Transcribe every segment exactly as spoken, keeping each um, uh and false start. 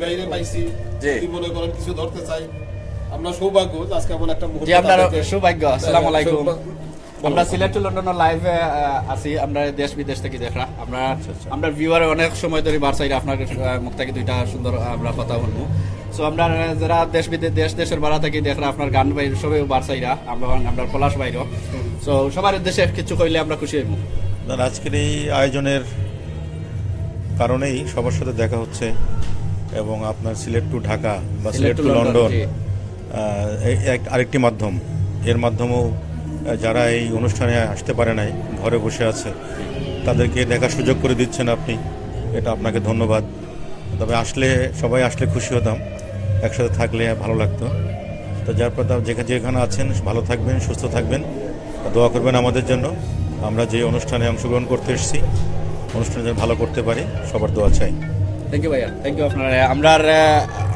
বাইরে পাইছি। জি। যদি মনে করেন কিছু ধরতে চাই, আমরা সৌভাগ্য যে আজকে এমন একটা মুহূর্ত জি, আপনার তাদেরকে- সৌভাগ্য। আসসালামু আলাইকুম। সৌভাগ্য। আমরা সিলেট টু লন্ডনর লাইভে আছি। আমরা দেশ বিদেশ থাকি দেখরা, আমরা আমরা ভিউয়ারে অনেক সময় ধরি বার চাইরা আপনার মুখ থাকি দুইটা সুন্দর আমরা কথা হুনমু। সো আমরা যারা দেশ বিদেশ, দেশ দেশর বারা থাকি দেখরা, আপনার গান ভাই সবাই বার চাইরা, আমরা আমরা পলাশ ভাইরও। সো সবার উদ্দেশ্যে কিছু কইলে আমরা খুশি হইব। আপনার আজকের এই আয়োজনের কারণেই সবার সাথে দেখা হচ্ছে এবং আপনার সিলেট টু ঢাকা বা সিলেট টু লন্ডন, আহ, এই এক আরেকটি মাধ্যম। এর মাধ্যমেও আহ, যারা এই অনুষ্ঠানে আসতে পারে নাই, ঘরে বসে আছে, তাদেরকে দেখার সুযোগ করে দিচ্ছেন আপনি। এটা আপনাকে ধন্যবাদ। তবে আসলে, সবাই আসলে খুশি হতাম, একসাথে থাকলে ভালো লাগতো। তো যার প্রতি যেখানে যেখানে আছেন, ভালো থাকবেন, সুস্থ থাকবেন, দোয়া করবেন আমাদের জন্য। আমরা যে অনুষ্ঠানে অংশগ্রহণ করতে এসেছি, অনুষ্ঠান যেন ভালো করতে পারি, সবার দোয়া চাই। থ্যাংক ইউ ভাইয়া, থ্যাংক ইউ আপনার আমরার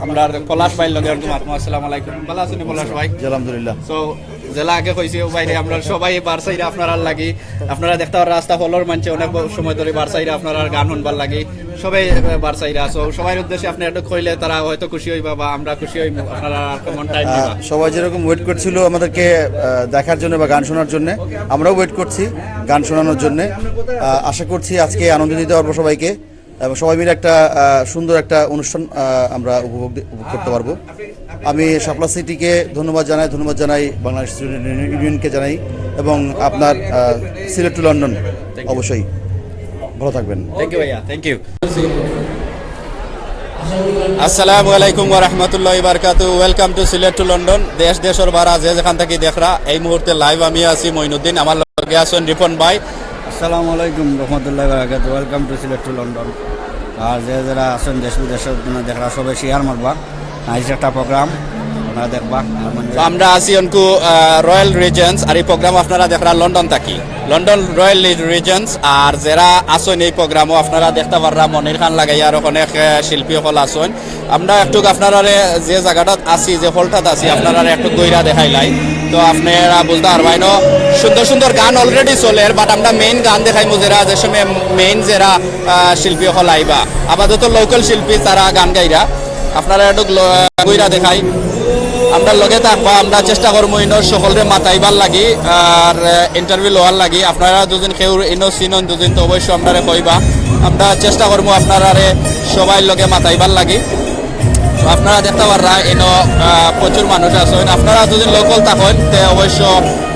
আমরার পলাশ ভাইর লগে একটু মাতমু। আসসালামু আলাইকুম, ভালো আছেন পলাশ ভাই? জি, আলহামদুলিল্লাহ। সো যেলা আগে কইছি ও ভাইরে, আমরা সবাই বার চাইরা আপনারার লাগি। আপনারা দেখতা পাররা রাস্তা হলর মানষে অনেক ব- সময় ধরি বার চাইরা আপনারার গান হুনবার লাগি, সবাই আহ, বার চাইরা। সো সবার উদ্দেশ্যে আপনি একটু কইলে তারা হয়তো খুশি হইবা বা আমরা খুশি হইমু, আপনারা আর কেমন টাইম দিবা? আহ, সবাই যেরকম ওয়েট করছিল আমাদেরকে আহ, দেখার জন্য বা গান শোনার জন্য, আমরাও ওয়েট করছি গান শোনানোর জন্য। আহ, আশা করছি আজকে আনন্দ দিতে পারবো সবাইকে এবং সবাই মিলে একটা আহ, সুন্দর একটা অনুষ্ঠান আহ, আমরা উপভোগ দি- উপভোগ করতে পারবো। আমি শাপলা সিটিকে ধন্যবাদ জানাই, ধন্যবাদ জানাই বাংলাদেশ স্টুডেন্ট ইউনিয়নকে জানাই এবং আপনার আহ, সিলেট টু লন্ডন অবশ্যই। ভালো থাকবেন। থ্যাংক ইউ ভাইয়া, থ্যাংক ইউ। আসসালামু আলাইকুম ওয়া রাহমাতুল্লাহি ওয়া বারাকাতুহু। Welcome to Sylhet to London. দেশ দেশর বারা যে যেখান থাকি দেখরা, এই মুহূর্তে লাইভ আমি আছি মঈনুদ্দিন, আমার লগে আছেন রিপন ভাই। আসসালামু আলাইকুম রহমতুল্লাহ বারাকাত। Welcome to Sylhet to London. আর যে যারা আছেন দেশ বিদেশের জন্য দেখরা, সবাই শেয়ার মারবা। নাইস একটা প্রোগ্রাম, আপনারা দেখবা। আর মানে তো আমরা আছি অনকু রয়্যাল রিজেন্টস, আর এই প্রোগ্রাম আপনারা দেখরা লন্ডন থাকি, লন্ডন রয়্যাল রিজেন্টস। আর যারা আছেন এই প্রোগ্রামও আপনারা দেখতা পাররা মনির খান লাগাইয়া আর অনেক আহ, শিল্পী সকল আছেন। আমরা একটু আপনারারে যে জায়গাটাত আছি, যে হলটাত আছি, আপনারারে একটু ঘুরাইয়া দেখাইলাই। তো আপনারা বুঝতা পারবা, ইনো সুন্দর সুন্দর গান অলরেডি চলের, বাট আমরা মেইন গান দেখাইমু যারা, যে সময় মেইন যারা আহ, শিল্পী সকল আইবা। আপাতত লোকাল শিল্পী তারা গান গাইরা, আপনারা একটু ঘুরাইয়া দেখাই। আমরা লগে থাকবা, আমরা চেষ্টা করমু ইনো সকলরে মাতাইবার লাগি আর ইন্টারভিউ লওয়ার লাগি। আপনারা দুজন কেউ ইনো চিনইন দুজন তো অবশ্যই আমরারে কইবা। আমরা চেষ্টা করমু আপনারারে সবাই লগে মাতাইবার লাগি। তো আপনারা দেখতা পাররা ইনো আহ, প্রচুর মানুষ আছেন। আপনারা যদি লোকাল থাকেন তে অবশ্য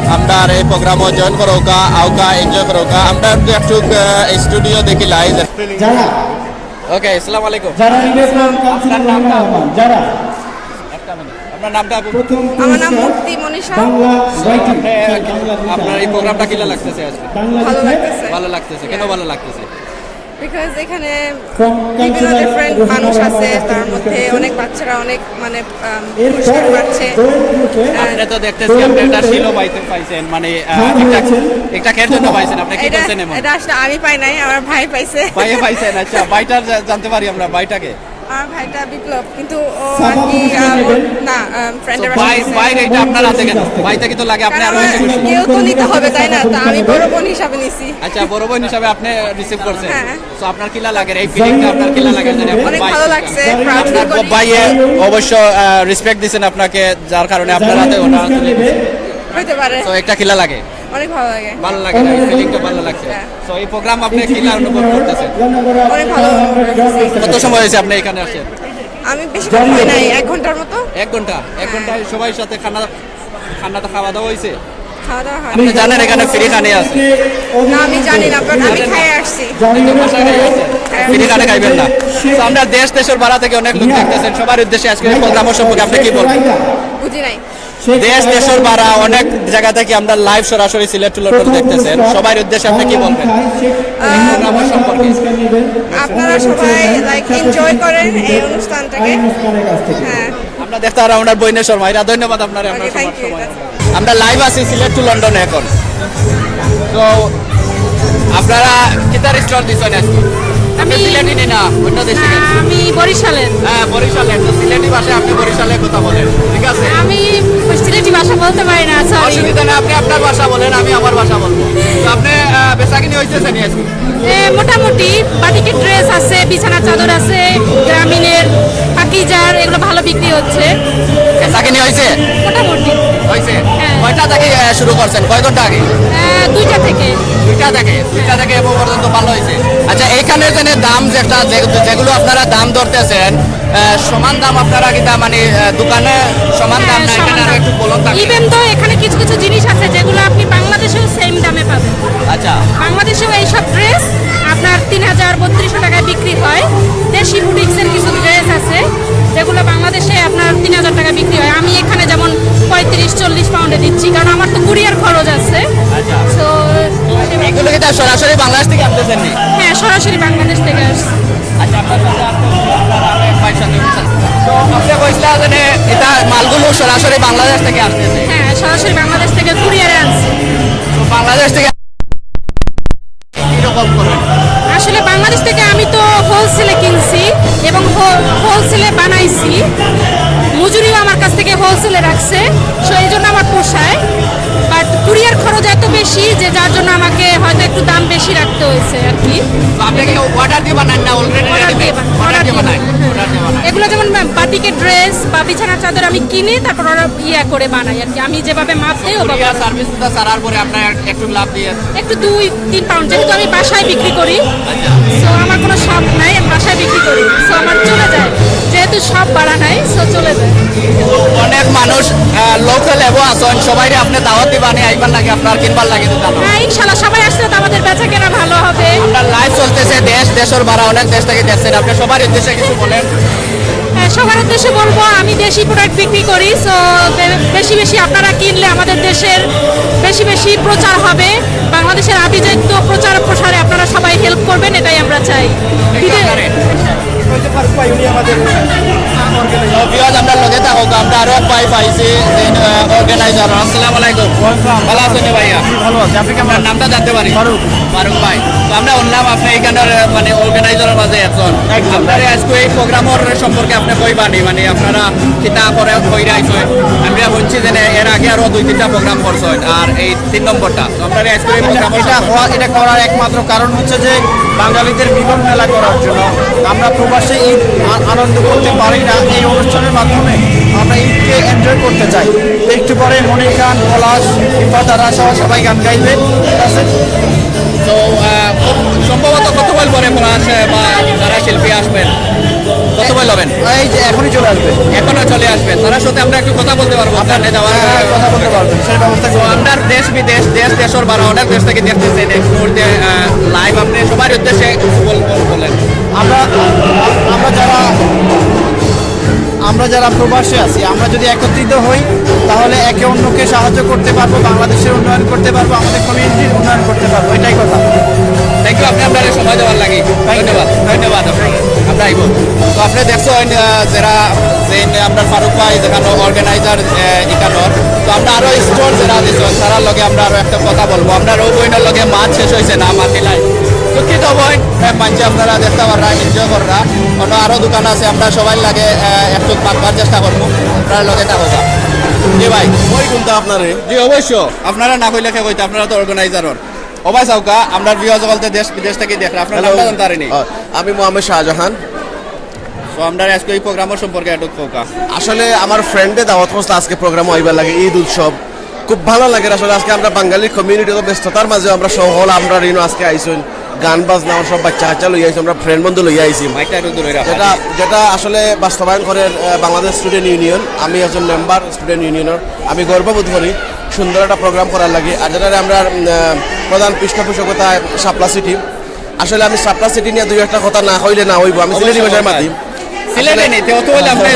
আমরার এই প্রোগ্রামও জয়েন করউক্কা, আউক্কা, এনজয় করউক্কা। আমরা একটু একটু স্টুডিও দেখিলাই। যারা ওকে, আসসালামু আলাইকুম। যারা রিলেশন কাউন্সিলর মহিলা আহ্বান, যারা আপনার নামটা? প্রথম আমার নাম পুরস্কার মুক্তি মনীষা। বাংলা রাইটিং, বাংলা আপনার এই প্রোগ্রামটা কিলা লাগতেছে আজকে? বাংলা ভালো লেখা, লাগতেছে। ভালো লাগতেছে। কেন ভালো লাগতেছে? বিকজ এখানে from বিভিন্ন কাউন্সিলর ডিফারেন্ট রুহুল মানুষ আলম আছে, আহমেদ তার মধ্যে কাছে। অনেক বাচ্চারা অনেক মানে আম, এরপরে পুরস্কার পাচ্ছে। দোয়েল গ্রুপে আর আপনি তো দেখতেছি আপনি একটা শিলও পাইতে পাইছেন, মানে আহ, থার্ড একটা হয়েছেন একটা খের জন্য পাইছেন, আপনি কি এটা করছেন এমন? এটা আসলে আমি পাই নাই, আমার ভাই পাইছে। ভাইয়ে পাইছেন, আচ্ছা, ভাইটার জা- জানতে পারি আমরা ভাইটাকে? আমার ভাইটা বিপ্লব, কিন্তু ও আর কি সভাপতি আহ, নেবেন। না ফ্রেন্ডের ভাই, ভাই এইটা আপনার হাতে কেন? ভাইটা কি তো লাগে আপনার আরো কারণ বেশি খুশি। কেউ তো নিতে হবে, তাই না? তো আমি বড় বোন হিসাবে নিছি। আচ্ছা, বড় বোন হিসাবে আপনি রিসিভ করছেন। হ্যাঁ। তো আপনার কিলা লাগে, এই ফিলিংটা আপনার কিলা লাগে যে আপনি অনেক ভাই, ভালো লাগছে, proud feel আপনার করি। ভাইয়ে অবশ্য রেসপেক্ট দিছেন আপনাকে, যার কারণে আপনার হাতে ওনার হইতে পারে। তো একটা কিলা লাগে? অনেক ভালো লাগে। ভালো লাগে না, ফিলিংটা ভালো লাগছে। হ্যাঁ। তো এই প্রোগ্রাম আপনি কিলা অনুভব করতেছেন? অনেক ভালো। কত সময় হয়েছে আপনি এখানে আসছেন? আমি বেশি ক্ষণ হয় নাই, এক ঘন্টার মতো। এক ঘন্টা? এক ঘন্টায় সবাই সাথে খানা, খানাটা খাওয়া দাওয়া হয়েছে? খাওয়া দাওয়া হয়। আপনি জানেন এখানে ফ্রি খানি আছে? না, আমি জানি না, বাট আমি খাই আসছি। ফ্রি খানি খাইবেন না। তো আমরা দেশ দেশের বারা থেকে অনেক লোক দেখতেছেন, সবার উদ্দেশ্যে আজকে এই প্রোগ্রাম সম্পর্কে আপনি কি বলবেন? বুঝি নাই। দেশ দেশের বারা অনেক জায়গা থেকে আমরা লাইভ সরাসরি সিলেট টু লন্ডন দেখতেছেন, সবার উদ্দেশ্যে আপনি কি বলবেন? প্রোগ্রাম সম্পর্কে? আপনারা সবাই লাইক এনজয় করেন এই অনুষ্ঠানটাকে। হ্যাঁ। আমরা দেখতে পারলাম আপনার বইনের শর্মা, এরা ধন্যবাদ আপনার। ওকে, থ্যাংক ইউ। আমরা লাইভ আছি সিলেট টু লন্ডনে এখন। তো আপনারা কিতার স্টল দিছেন আজকে? আপনি আমি- সিলেটি নি না, অন্য দেশে? না, আমি বরিশালের। হ্যাঁ, বরিশালের। তো সিলেটি ভাষায় আপনি বরিশালের কথা বলেন, ঠিক আছে? আমি সিলেটি ভাষা বলতে পারি না, সরি। অসুবিধা নেই, আপনি আপনার ভাষা বলেন, আমি আমার ভাষা বলবো। তো আপনি আহ, বেচাকিনি হইতেছে নি আজকে? এ, মোটামুটি বাটিকের ড্রেস আছে, বিছানা চাদর আছে, গ্রামীণের বেচাকিনি হইছে? মোটামুটি। হইছে। হ্যাঁ। কয়টা থেকে আহ, শুরু করছেন, কয় ঘন্টা আগে? দুইটা থেকে। দুইটা থেকে দুইটা থেকে এখন পর্যন্ত ভালো হইছে। আচ্ছা, এইখানে যে দাম যেটা যে- যেগুলো আপনারা দাম ধরতেছেন, আহ, সমান দাম আপনারা কিতা মানে আহ, দোকানে সমান দাম না, এখানে আরো একটু বলুন তাকে। ইভেন তো এখানে কিছু কিছু জিনিস আছে যেগুলো আপনি বাংলাদেশেও সেম দামে পাবেন। আচ্ছা। বাংলাদেশেও এইসব ড্রেস আপনার তিন হাজার বত্রিশশো টাকায় বিক্রি হয়। দেশি বুটিক্সের কিছু ড্রেস আছে যেগুলো বাংলাদেশে আপনার তিন হাজার টাকা বিক্রি হয়, আমি এখানে যেমন পঁয়ত্রিশ চল্লিশ পাউন্ডে দিচ্ছি, কারণ আমার তো কুরিয়ার খরচ আছে। আচ্ছা। তো এগুলো কি তার সরাসরি বাংলাদেশ থেকে আনতেছেন নি? হ্যাঁ, সরাসরি বাংলাদেশ থেকে আসছে। আচ্ছা, আপনার সাথে আসতে হচ্ছে আপনার আরো এক ভাইয়ের সাথে। তো আপনি কইছিলেন যে এটা মালগুলো সরাসরি বাংলাদেশ থেকে আসতেছে। হ্যাঁ, সরাসরি বাংলাদেশ থেকে কুরিয়ারে আনছি। তো বাংলাদেশ থেকে কিরকম করেন? আসলে বাংলাদেশ থেকে আমি তো হোলসেলে কিনছি এবং হোলসেলে বানাইছি। মজুরিও আমার কাছ থেকে হোলসেলে রাখছে, সো এই জন্য আমার পোষায়। বাট কুরিয়ার খরচ এত বেশি যে যার জন্য আমাকে হয়তো একটু দাম বেশি রাখতে হয়েছে আর কি। তো আপনি কি অর্ডার দিয়ে বানান না অলরেডি অর্ডার রেডি দিয়ে মেড? বানাই, অর্ডার অর্ডার দিয়ে দিয়ে বানাই। বানাই। অর্ডার দিয়ে বানাই। এগুলো যেমন বাটিকের ড্রেস বা বিছানার চাদর আমি কিনে তারপর অর্ডার ইয়া করে বানাই আর কি, আমি যেভাবে মাপ দেই ওভাবে কুরিয়ার বানাই। সার্ভিসটা ছাড়ার পরে আপনার একটু লাভ দিয়ে একটু দুই তিন পাউন্ড, যেহেতু আমি বাসায় বিক্রি করি, আচ্ছা। সো আমার কোনো শপ নাই, আমি বাসায় বিক্রি করি, সো আমার চলে যায়, যেহেতু শপ ভাড়া নাই, সো চলে যায়। অনেক মানুষ লোকাল এবো আছেন, সবাইরে আপনি দাওয়াত দিবানি, আইবার লাগে আপনার কিনবার লাগে দোকান। হ্যাঁ, ইনশাল্লাহ সবাই আসলে তো আমাদের বেচা কেনা ভালো হবে। আপনার লাইভ চলতেছে দেশ দেশের বারা, অনেক দেশ থেকে দেখছেন, আপনি সবার উদ্দেশ্যে কিছু বলেন। হ্যাঁ, সবার উদ্দেশ্যে বলবো আমি দেশি প্রোডাক্ট বিক্রি করি, সো বেশি বেশি আপনারা কিনলে আমাদের দেশের বেশি বেশি প্রচার হবে, বাংলাদেশের আভিজাত্য প্রচার প্রসারে আপনারা সবাই হেল্প করবেন, এটাই আমরা চাই। বিদে- ওই যে ফারুক ভাই, উনি আমাদের তো ভিউয়ার্স, আমরা লগে থাকো, আমরা আরো এক ভাই পাইছি, অর্গানাইজার। আসসালামু আলাইকুম। ভালো আছেন ভাইয়া? ভালো আছি, আপনি কেমন আপনার আছেন? নামটা জানতে পারি? ফারুক। ফারুক ভাই, তো আমরা শুনলাম আপনি এখানর আহ, মানে অর্গানাইজারের মাঝে একজন। একজন। আপনারা আজকে এই প্রোগ্রামের সম্পর্কে আপনি কইবানি, মানে আপনারা কিতা করে কইরা আইছেন? আমরা শুনছি যে এর আগে আরো দুই তিনটা প্রোগ্রাম করছেন, আর এই তিন নম্বরটা। তো আপনারা আজকে এই এটা প্রোগ্রামের এটা হওয়া এটা করার একমাত্র কারণ হচ্ছে যে বাঙালিদের মিলন মেলা করার জন্য। আমরা প্রবাসে ঈদ আ- আনন্দ করতে পারি না, এই অনুষ্ঠানের মাধ্যমে আমরা ঈদকে এনজয় করতে চাই। একটু পরে মনির খান, পলাশ, ইফাত আরা সহ সবাই গান গাইবে, ঠিক আছে? তো আহ, খুব সম্ভবত কতক্ষণ পরে পলাশ আহ, বা যারা শিল্পী আসবেন, কতক্ষণ হবেন? এই যে এখনই চলে আসবে। এখনো চলে আসবেন, তারা সাথে আমরা একটু কথা বলতে পারবো। আপনার নেতা হ্যাঁ, হ্যাঁ, কথা বলতে পারবেন, সেই ব্যবস্থা তো করবেন। আমরা দেশ বিদেশ, দেশ দেশের বারা অনেক দেশ থেকে দেখতেছেন এই মুহূর্তে লাইভ, আপনি সবার উদ্দেশ্যে কিছু বল- বল- বলেন। আমরা আমরা যারা আমরা যারা প্রবাসে আছি, আমরা যদি একত্রিত হই, তাহলে একে অন্যকে সাহায্য করতে পারবো, বাংলাদেশের উন্নয়ন করতে পারবো, আমাদের কমিউনিটির উন্নয়ন করতে পারবো, এটাই কথা। থ্যাংক ইউ, আপনি আপনার এই সময় দেওয়ার লাগি। ধন্যবাদ। ধন্যবাদ আপনাকে। আমরা আইব। তো আপনি দেখছেন আহ, যারা যে আমরা ফারুক ভাই যেখানে অর্গানাইজার এখানে, তো আমরা আরো স্টল যারা দিচ্ছেন তারার লগে আমরা আরো একটা কথা বলবো। আমরা রৌ বইনের লগে মাছ শেষ হয়েছে না, মাতিলাই দুঃখিত বইন। হ্যাঁ, মানছি আপনারা দেখতে পাররা, এনজয় কররা। অন্য আরো দোকান আছে, আমরা সবাই লাগে আহ, একটু মাতবার চেষ্টা করবো। আপনারা লগে থাকো। জি ভাই। ওই কোনটা আপনারে? জি অবশ্য, আপনারা না কইলে কে কইতে, আপনারা তো অর্গানাইজার। ও ভাই চাউকা, আমরা ভিউয়ার্স বলতে দেশ বিদেশ থেকে দেখরা, আপনার নামটা জানতে পারিনি। আহ, আমি মোহাম্মদ শাহজাহান। তো আমরা আজকে এই প্রোগ্রামের সম্পর্কে একটু কউকা। আসলে আমার ফ্রেন্ডে দাওয়াত করছিল আজকে প্রোগ্রাম হইবার লাগে, ঈদ উৎসব। খুব ভালো লাগে আসলে। আজকে আমরা বাঙালি কমিউনিটি তো ব্যস্ততার মাঝে আমরা সহ হল আমরা রিনো আজকে আইসুন, গান বাজনা, আমার সব বাচ্চা কাচ্চা লইয়া আইসি, আমরা ফ্রেন্ড বন্ধু লইয়া আইসি। মাইকটা একটু দূরে রাখো। যেটা যেটা আসলে বাস্তবায়ন করে আহ, বাংলাদেশ স্টুডেন্ট ইউনিয়ন, আমি একজন মেম্বার স্টুডেন্ট ইউনিয়নের। আমি গর্ববোধ করি সুন্দর একটা প্রোগ্রাম করার লাগে। আর যেটা আমরা উম, আহ, প্রধান পৃষ্ঠপোষকতা শাপলা সিটি। আসলে আমি শাপলা সিটি নিয়ে দুই একটা কথা না কইলে না হইব। আমি সিলেটি ভাষায় মাতি। সিলেটি নিতে অত বলে আপনি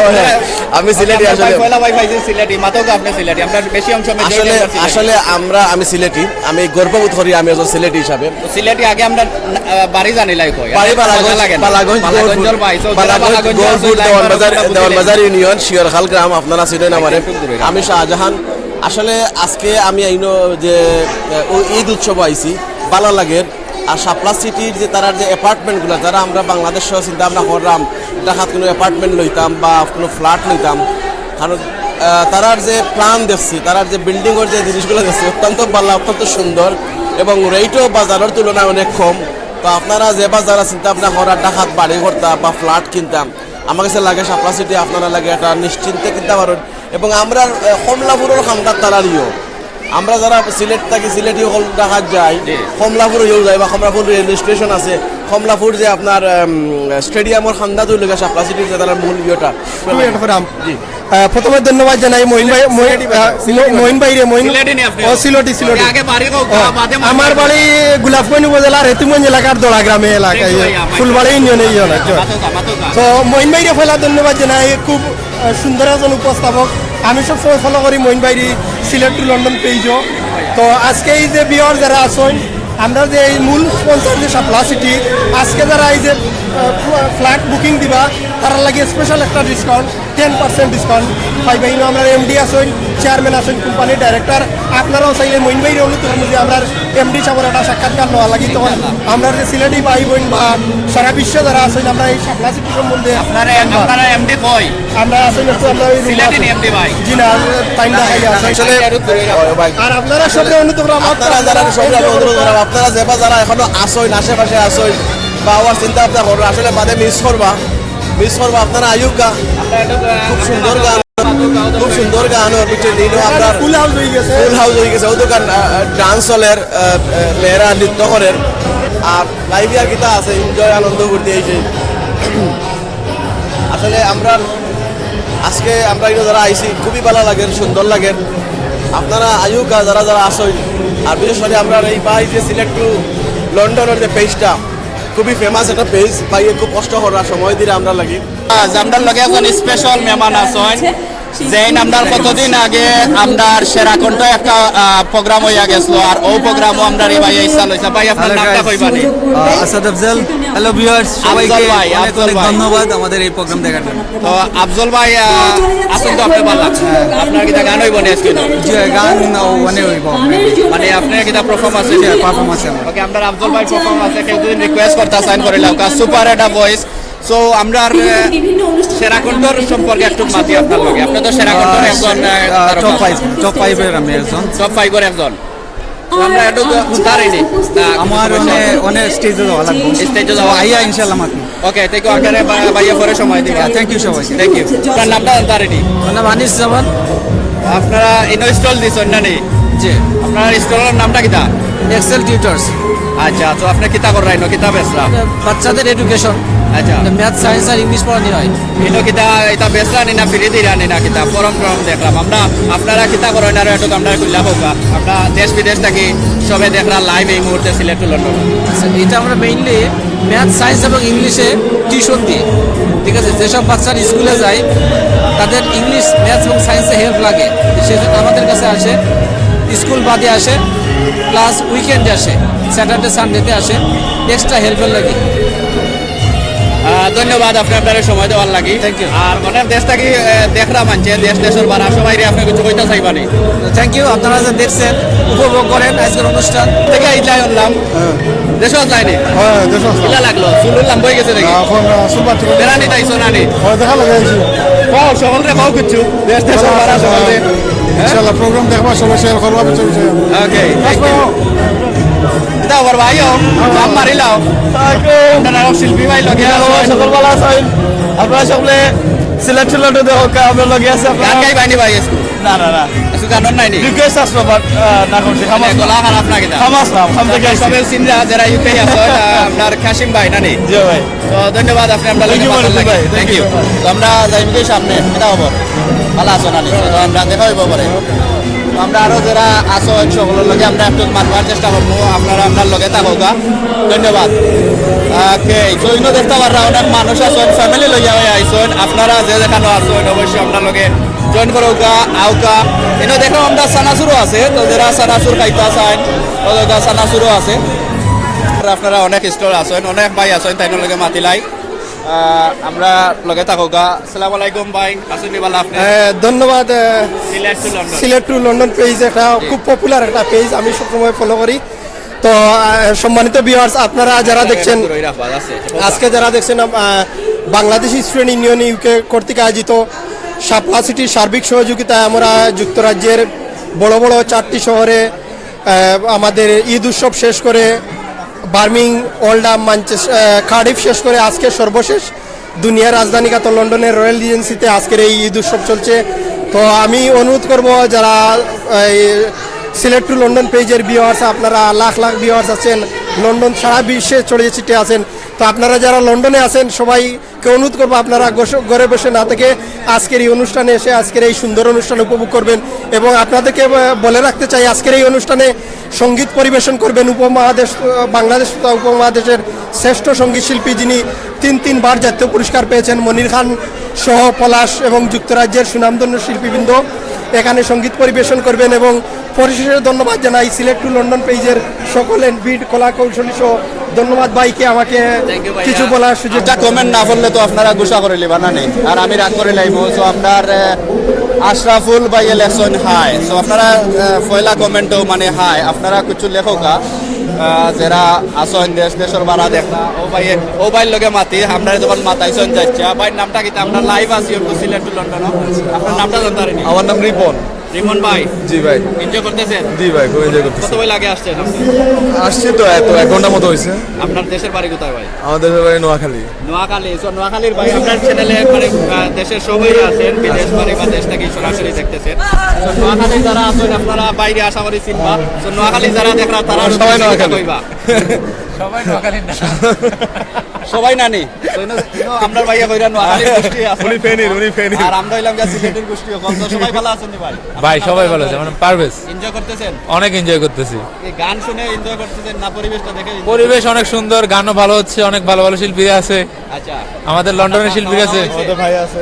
আমি সিলেটি আপনার আসলে। ভাই, পয়লা ভাই পাইছে সিলেটি, মাতক আপনি সিলেটি। আমরা বেশি অংশ মেজরিটি আসলে আমরা সিলেটি। আসলে আমরা আমি সিলেটি, আমি গর্ববোধ করি আমি একজন সিলেটি হিসাবে। তো সিলেটি আগে আমরা আহ, বাড়ি জানি লাই কই। বাড়ি মজা বালাগঞ্জ, লাগে না। বালাগঞ্জ, বালাগঞ্জর গহরপুর, ভাই, so বালাগঞ্জ, বালাগঞ্জর গহরপুর, ভাই, দেওয়ানবাজার, বালাগঞ্জ দেওয়ানবাজার ইউনিয়ন, শিয়রখাল গ্রাম, আপনারা চিনেন আমারে। একটু দূরে। আমি শাহজাহান। আসলে আজকে আমি আইনো যে আহ, ও ঈদ উৎসব আইছি, ভালো লাগে। আর শাপলা সিটির যে তারার যে অ্যাপার্টমেন্টগুলো, যারা আমরা বাংলাদেশ সহ চিন্তা ভাবনা করলাম, ঢাকাত কোনো অ্যাপার্টমেন্ট লইতাম বা কোনো ফ্ল্যাট লইতাম, কারণ আহ, তারার যে প্ল্যান দেখছি, তারার যে বিল্ডিংয়ের যে জিনিসগুলো দেখছি, অত্যন্ত ভালো, অত্যন্ত সুন্দর এবং রেটও বাজারের তুলনায় অনেক কম। তো আপনারা যে বাজারে চিন্তা ভাবনা করার ঢাকাত বাড়ি করতা বা ফ্ল্যাট কিনতাম, আমার কাছে লাগে শাপলা সিটি আপনারা লাগে এটা নিশ্চিন্তে কিনতে পারেন। এবং আমরা, আহ, কমলাপুরের খান্দাত তারা দিও, আমরা যারা সিলেট থাকি, সিলেটি হকল ঢাকাত যাই, কমলাপুর হয়েও যাই বা কমলাপুর রেলওয়ে স্টেশন আছে, কমলাপুর যে আপনার, উম, স্টেডিয়ামের খান্দাত হইল গিয়া শাপলা সিটির যে তারা মূল ইয়েটা। একটু add করাম। জি। আহ, প্রথমে ধন্যবাদ জানাই মহিন ভাই, মহি-, সিলেটি ভাষা, আহ, সিলেটি ভাষা। মহিন ভাইরে, মহিন, সিলেটি নি আপনি? ও, সিলেটি, সিলেটি। আগে বাড়ি কোন, ও, বাদে মনে আমার হয়। বাড়ি গোলাপগঞ্জ উপজেলার হেতিমগঞ্জ এলাকার দোলা গ্রামে এলাকায়, দেখো ভাই, আমার ফুলবাড়ি ইউনিয়নে ইয়ে অনেক। মাতোকা, মাতোকা। তো মহিন ভাইরে পয়লা ধন্যবাদ জানাই, খুব, আহ, সুন্দর একজন উপস্থাপক। আমি সবসময় ফলো করি মহিন ভাইরে সিলেট টু লন্ডন পেজও। তো আজকে এই যে ভিউয়ার যারা আছেন, আমরা যে এই মূল স্পন্সর যে শাপলা সিটি, আজকে যারা এই যে, আহ, ফ্ল্যাট বুকিং দিবা, তারা লাগে স্পেশাল একটা ডিসকাউন্ট, টেন পার্সেন্ট ডিসকাউন্ট পাইবা। ইনো আমরা এমডি আছেন, চেয়ারম্যান আছেন, কোম্পানির ডাইরেক্টর। আপনারাও চাইলে মইন ভাইরে অনুরোধ করবো যে আমরা এমডি সাহেবের একটা সাক্ষাৎকার নেওয়া লাগি, তখন আমরা যে সিলেটি ভাই বোন বা সারা বিশ্ব যারা আছেন, আমরা এই শাপলা সিটি সম্বন্ধে আপনারা, আপনারা এমডি কই? আমরা আসলে একটু আমরা ওই রুমে সিলেটি আছি। এমডি ভাই। জি না, টাইম দেখাই আছে। আসলে, ও ভাই। আর আপনারা সবরে অনুরোধ করবো, আপনারা যারা সবরে অনুরোধ করবো, আপনারা যেবা যারা এখনো আসইন, আশেপাশে আসইন, বা আবার চিন্তা ভাবনা করো, আসলে বাদে মিস করবা, মিস করবা, আপনারা আইউক্কা। খুব সুন্দর গান, খুব সুন্দর গান, ওর পিছনে দিনও আমরা ফুল হাউস হয়ে গেছে। ফুল হাউস হয়ে গেছে, ও দোকান, আহ, ডান্স হলের, আহ, আহ, মেয়েরা নৃত্য করের, আর লাইভে আর কিতা আছে, এনজয় আনন্দ করতে এই যে। আসলে আমরা আজকে আমরা এখানে যারা আইছি খুবই ভালো লাগে, সুন্দর লাগে। আপনারা আইউক্কা যারা যারা আসইন, আর বিশেষ করে আমরা এই ভাই যে সিলেট টু লন্ডনের যে পেজটা, খুবই ফেমাস একটা পেজ, ভাইয়ে খুব কষ্ট করা সময় দিলে আমরা লাগি। আজ আমরার লগে একজন স্পেশাল মেহমান আছেন, যেইন আমরার কতদিন আগে আমরার সেরা কণ্ঠ একটা, আহ, প্রোগ্রাম হইয়া গেছিল, আর ও প্রোগ্রামও আমরার এই ভাই ইচ্ছা লইছে। ভাই, আপনার Hello নামটা guys। কইবানি? আহ, আসাদ আফজল। Hello viewers, সবাইকে আফজল ভাই, অনেক আফজল অনেক ভাই। ধন্যবাদ আমাদের এই প্রোগ্রাম দেখার জন্য। তো আফজল ভাই, আহ, আছেন তো আপনি ভালা? আপনার কিতা গান হইব না আজকে? জি, গান, ও, মানে হইব। মানে আপনার কিতা পারফরম্যান্স আছে? জি, পারফরম্যান্স আছে আমার। ওকে, আমরা আফজল ভাই পারফরম্যান্স আছে, কেউ যদি রিকোয়েস্ট করতে চান করে লাউক্কা, সুপার একটা ভয়েস। সো আমরা আর, আহ, সেরা কণ্ঠর সম্পর্কে একটু মাতি আপনার লগে। আপনি তো সেরা কণ্ঠর আহ, একজন, আহ, আহ, টপ তারকা। ফাইভ, টপ ফাইভের আমি একজন। টপ ফাইভের একজন। তো আমরা একটু তো তারিনি। তা আমার অনেক, অনেক স্টেজে যাওয়া লাগবে। স্টেজে যাওয়া। আইয়া ইনশাআল্লাহ মাতমু। ওকে, thank you। আপনারে বা-, ভাইয়া পরে সময় দিবা। Thank you সবাই। Thank you। আপনার নামটা তারিনি। আমার নাম আনিস জামান। আপনারা ইনো স্টল দিছেন না নি? জি। আপনার স্টলের নামটা কিতা? Excel Tutors. আচ্ছা, তো আপনি কিতা কররা ইনো? কিতা বেচরা? বাচ্চাদের এডুকেশন। আচ্ছা। ম্যাথ, সায়েন্স আর ইংলিশ পড়ানি হয়। ইনো কিতা, ইতা বেচরা নি না ফ্রি দিরা নি না কিতা? ফর্ম টর্ম দেখলাম। আমরা, আপনারা কিতা করেন আর একটু আমরা খুললা কউক্কা। আমরা দেশ বিদেশ থাকি সবে দেখরা লাইভ এই মুহূর্তে সিলেট টু লন্ডন। আচ্ছা, এটা আমরা মেইনলি ম্যাথ, সায়েন্স এবং ইংলিশে টিউশন দিই। ঠিক আছে, যেসব বাচ্চারা স্কুলে যায়, তাদের ইংলিশ, ম্যাথ এবং সায়েন্সে হেল্প লাগে, সেজন্য আমাদের কাছে আসে, স্কুল বাদে আসে, প্লাস উইকেন্ডে আসে, স্যাটারডে সানডেতে আসে, এক্সট্রা হেল্পের লাগি। আহ, ধন্যবাদ আপনি আপনার সময় দেওয়ার লাগি। Thank you। আর অনেক দেশ থাকি, আহ, দেখরা মানছে, দেশ দেশের বারা সবাইরে আপনি কিছু কইতা চাইবানি? Thank you, আপনারা যে দেখছেন, উপভোগ করেন আজকের অনুষ্ঠান। থেকে ইলাই আনলাম। হ্যাঁ। দেশো যায়নি? হ্যাঁ, দেশো আছে। কিলা লাগলো? চুল লম্বা হয়ে গেছে নাকি? না, এখন, আহ, চুল বাড়তে বাড়তে বেড়ানি তাইছো না নি? হ্যাঁ, দেখা লাগে আইছি। কও, সকলরে কও কিছু। দেশ দেশের বারা সকলরে। হ্যাঁ? ইনশাআল্লাহ, প্রোগ্রাম দেখবা, সবাই শেয়ার করবা, বুঝছো, বুঝছো? ওকে, thank you। আসবো। এটা আমার ভাই, ও, নাম মারিলাও। আপনারা শিল্পী ভাই লগে আছেন। সকল ভালা আছেন? আপনারা সকলে সিলেট সিলেট দেখো, আমরা লগে আছে আপনারা। গান গাইবানি ভাই একটু? না, না, না। একটু গান নাই নি? রিকোয়েস্ট আসলো, but, আহ, না করছি। মানে, গলা খারাপ না কিতা? খামাস না, খাম থেকে আইছি। সবে সিনরা যারা ইউকে আছে, ওটা আপনার কাশিম ভাই না নি? জি ভাই। তো ধন্যবাদ আপনি আমরা লগে Thank you, মাতার ভাই, লাগি। ভাই, thank Thank you। You। তো আমরা যাইমু কি সামনে? কিতা খবর? ভালা আছো না নি? তো আমরা দেখা হইব পরে। তো আমরা আরো যারা আছো, সকলের লগে আমরা একটু মাতবার চেষ্টা করবো। আপনারা আমরার লগে থাকউক্কা। ধন্যবাদ। ওকে, তো ইনো দেখতা পাররা অনেক মানুষ আছেন, ফ্যামিলি লইয়া হয়ে আইছেন। আপনারা যে যেখানো আছেন, অবশ্যই আমরার লগে জয়েন করউক্কা, আউক্কা। ইনো দেখো আমরা চানাচুরও আছে, তো যারা চানাচুর খাইতা চান, তো দেখো চানাচুরও আছে। আর আপনারা অনেক স্টল আছেন, অনেক ভাই আছেন, তাইন লগে মাতিলাই। আহ, আমরা লগে থাকউক্কা। আসসালামু আলাইকুম ভাই, আছেন নি ভালা আপনি? আহ, ধন্যবাদ, আহ, Sylhet to London. Sylhet to London page একটা খুব পপুলার একটা পেজ, আমি সবসময় ফলো করি। তো, আহ, সম্মানিত ভিউয়ার্স, আপনারা যারা দেখছেন, আজকে যারা দেখছেন, আহ, বাংলাদেশ স্টুডেন্ট ইউনিয়ন ইউকে কর্তৃক আয়োজিত শাপলা সিটির সার্বিক সহযোগিতায় আমরা যুক্তরাজ্যের বড় বড় চারটি শহরে, আহ, আমাদের ঈদ উৎসব শেষ করে বার্মিং, ওল্ডহাম, ম্যানচেস-, আহ, কার্ডিফ শেষ করে আজকে সর্বশেষ দুনিয়ার রাজধানী কাতার লন্ডনের রয়্যাল রিজেন্সিতে আজকের এই ঈদ উৎসব চলছে। তো আমি অনুরোধ করব, যারা এই সিলেট টু লন্ডন পেজের ভিউয়ার্স, আপনারা লাখ লাখ ভিউয়ার্স আছেন, লন্ডন সারা বিশ্বে ছড়িয়ে ছিটিয়ে আছেন। তো আপনারা যারা লন্ডনে আছেন, সবাইকে অনুরোধ করবো, আপনারা গোস- ঘরে বসে না থেকে আজকের এই অনুষ্ঠানে এসে আজকের এই সুন্দর অনুষ্ঠান উপভোগ করবেন। এবং আপনাদেরকে, আহ, বলে রাখতে চাই, আজকের এই অনুষ্ঠানে সঙ্গীত পরিবেশন করবেন উপমহাদেশ, আহ, বাংলাদেশ তথা উপমহাদেশের শ্রেষ্ঠ সঙ্গীত শিল্পী, যিনি তিন তিনবার জাতীয় পুরস্কার পেয়েছেন, মনির খান সহ পলাশ এবং যুক্তরাজ্যের সুনামধন্য শিল্পীবৃন্দ এখানে সঙ্গীত পরিবেশন করবেন। এবং পরিশেষে ধন্যবাদ জানাই সিলেট টু লন্ডন পেজের সকল এনবিড কলা কৌশলী সহ ধন্যবাদ ভাইকে আমাকে Thank you ভাইয়া। কিছু বলার সুযোগ একটা কমেন্ট না পড়লে তো আপনারা গুসা করে লিবা না নি, আর আমি রাগ করে লাইমু। তো আপনার আহ, আশরাফুল ভাইয়ে লেখছইন হাই। তো আপনারা আহ, পয়লা কমেন্টও মানে হাই, আপনারা কিছু লেখোকা আহ, যারা আছইন দেশ দেশর বারা দেখরা, ও ভাই, ও ভাইর লগে মাতি, আমরা যখন মাতাইছইন যাচ্ছা, ভাইর নামটা কিতা? আমরা লাইভ আছি একটু সিলেট টু লন্ডন। আপনার নামটা জানতে পারিনি। আমার নাম রিপন। রিপন ভাই, জি ভাই। এনজয় করতেছেন? জি ভাই, খুব এনজয় করতেছি। কত ভাই লাগে আসছেন আপনি? আসছি তো এত এক ঘন্টা মতো হয়েছে। আপনার দেশের বাড়ি কোথায় ভাই? আমার দেশের বাড়ি নোয়াখালী। নোয়াখালী। So নোয়াখালীর ভাই আপনার চ্যানেলে একবারে আহ, দেশের সবাই আছেন, বিদেশ বাড়ি বা দেশটা কি সরাসরি দেখতেছেন। So নোয়াখালী যারা আছেন আপনারা বাইরে আশা করি চিনবা। So নোয়াখালী যারা দেখরা তারা সবাই নোয়াখালী। কইবা। সবাই নোয়াখালী না। সবাই নানি। So, ইনো, ইনো আমরার ভাইয়া কইরা নোয়াখালীর গোষ্ঠী আছে। উনি ফেনীর, উনি ফেনীর। আর আমরা হইলাম গিয়া সিলেটের গোষ্ঠী। এখন তো সবাই ভালো আছেন নি ভাই? ভাই, সবাই ভালো আছে। আমার নাম পারভেজ। এনজয় করতেছেন? অনেক এনজয় করতেছি। এই গান শুনে এনজয় করতেছেন না পরিবেশটা দেখে enjoy পরিবেশ করতেছেন? অনেক সুন্দর, গানও ভালো হচ্ছে, অনেক ভালো ভালো শিল্পী আছে। আচ্ছা। আমাদের লন্ডনের শিল্পী আছে। খাওয়া দাওয়া হয়েছে? আমাদের ভাই আছে।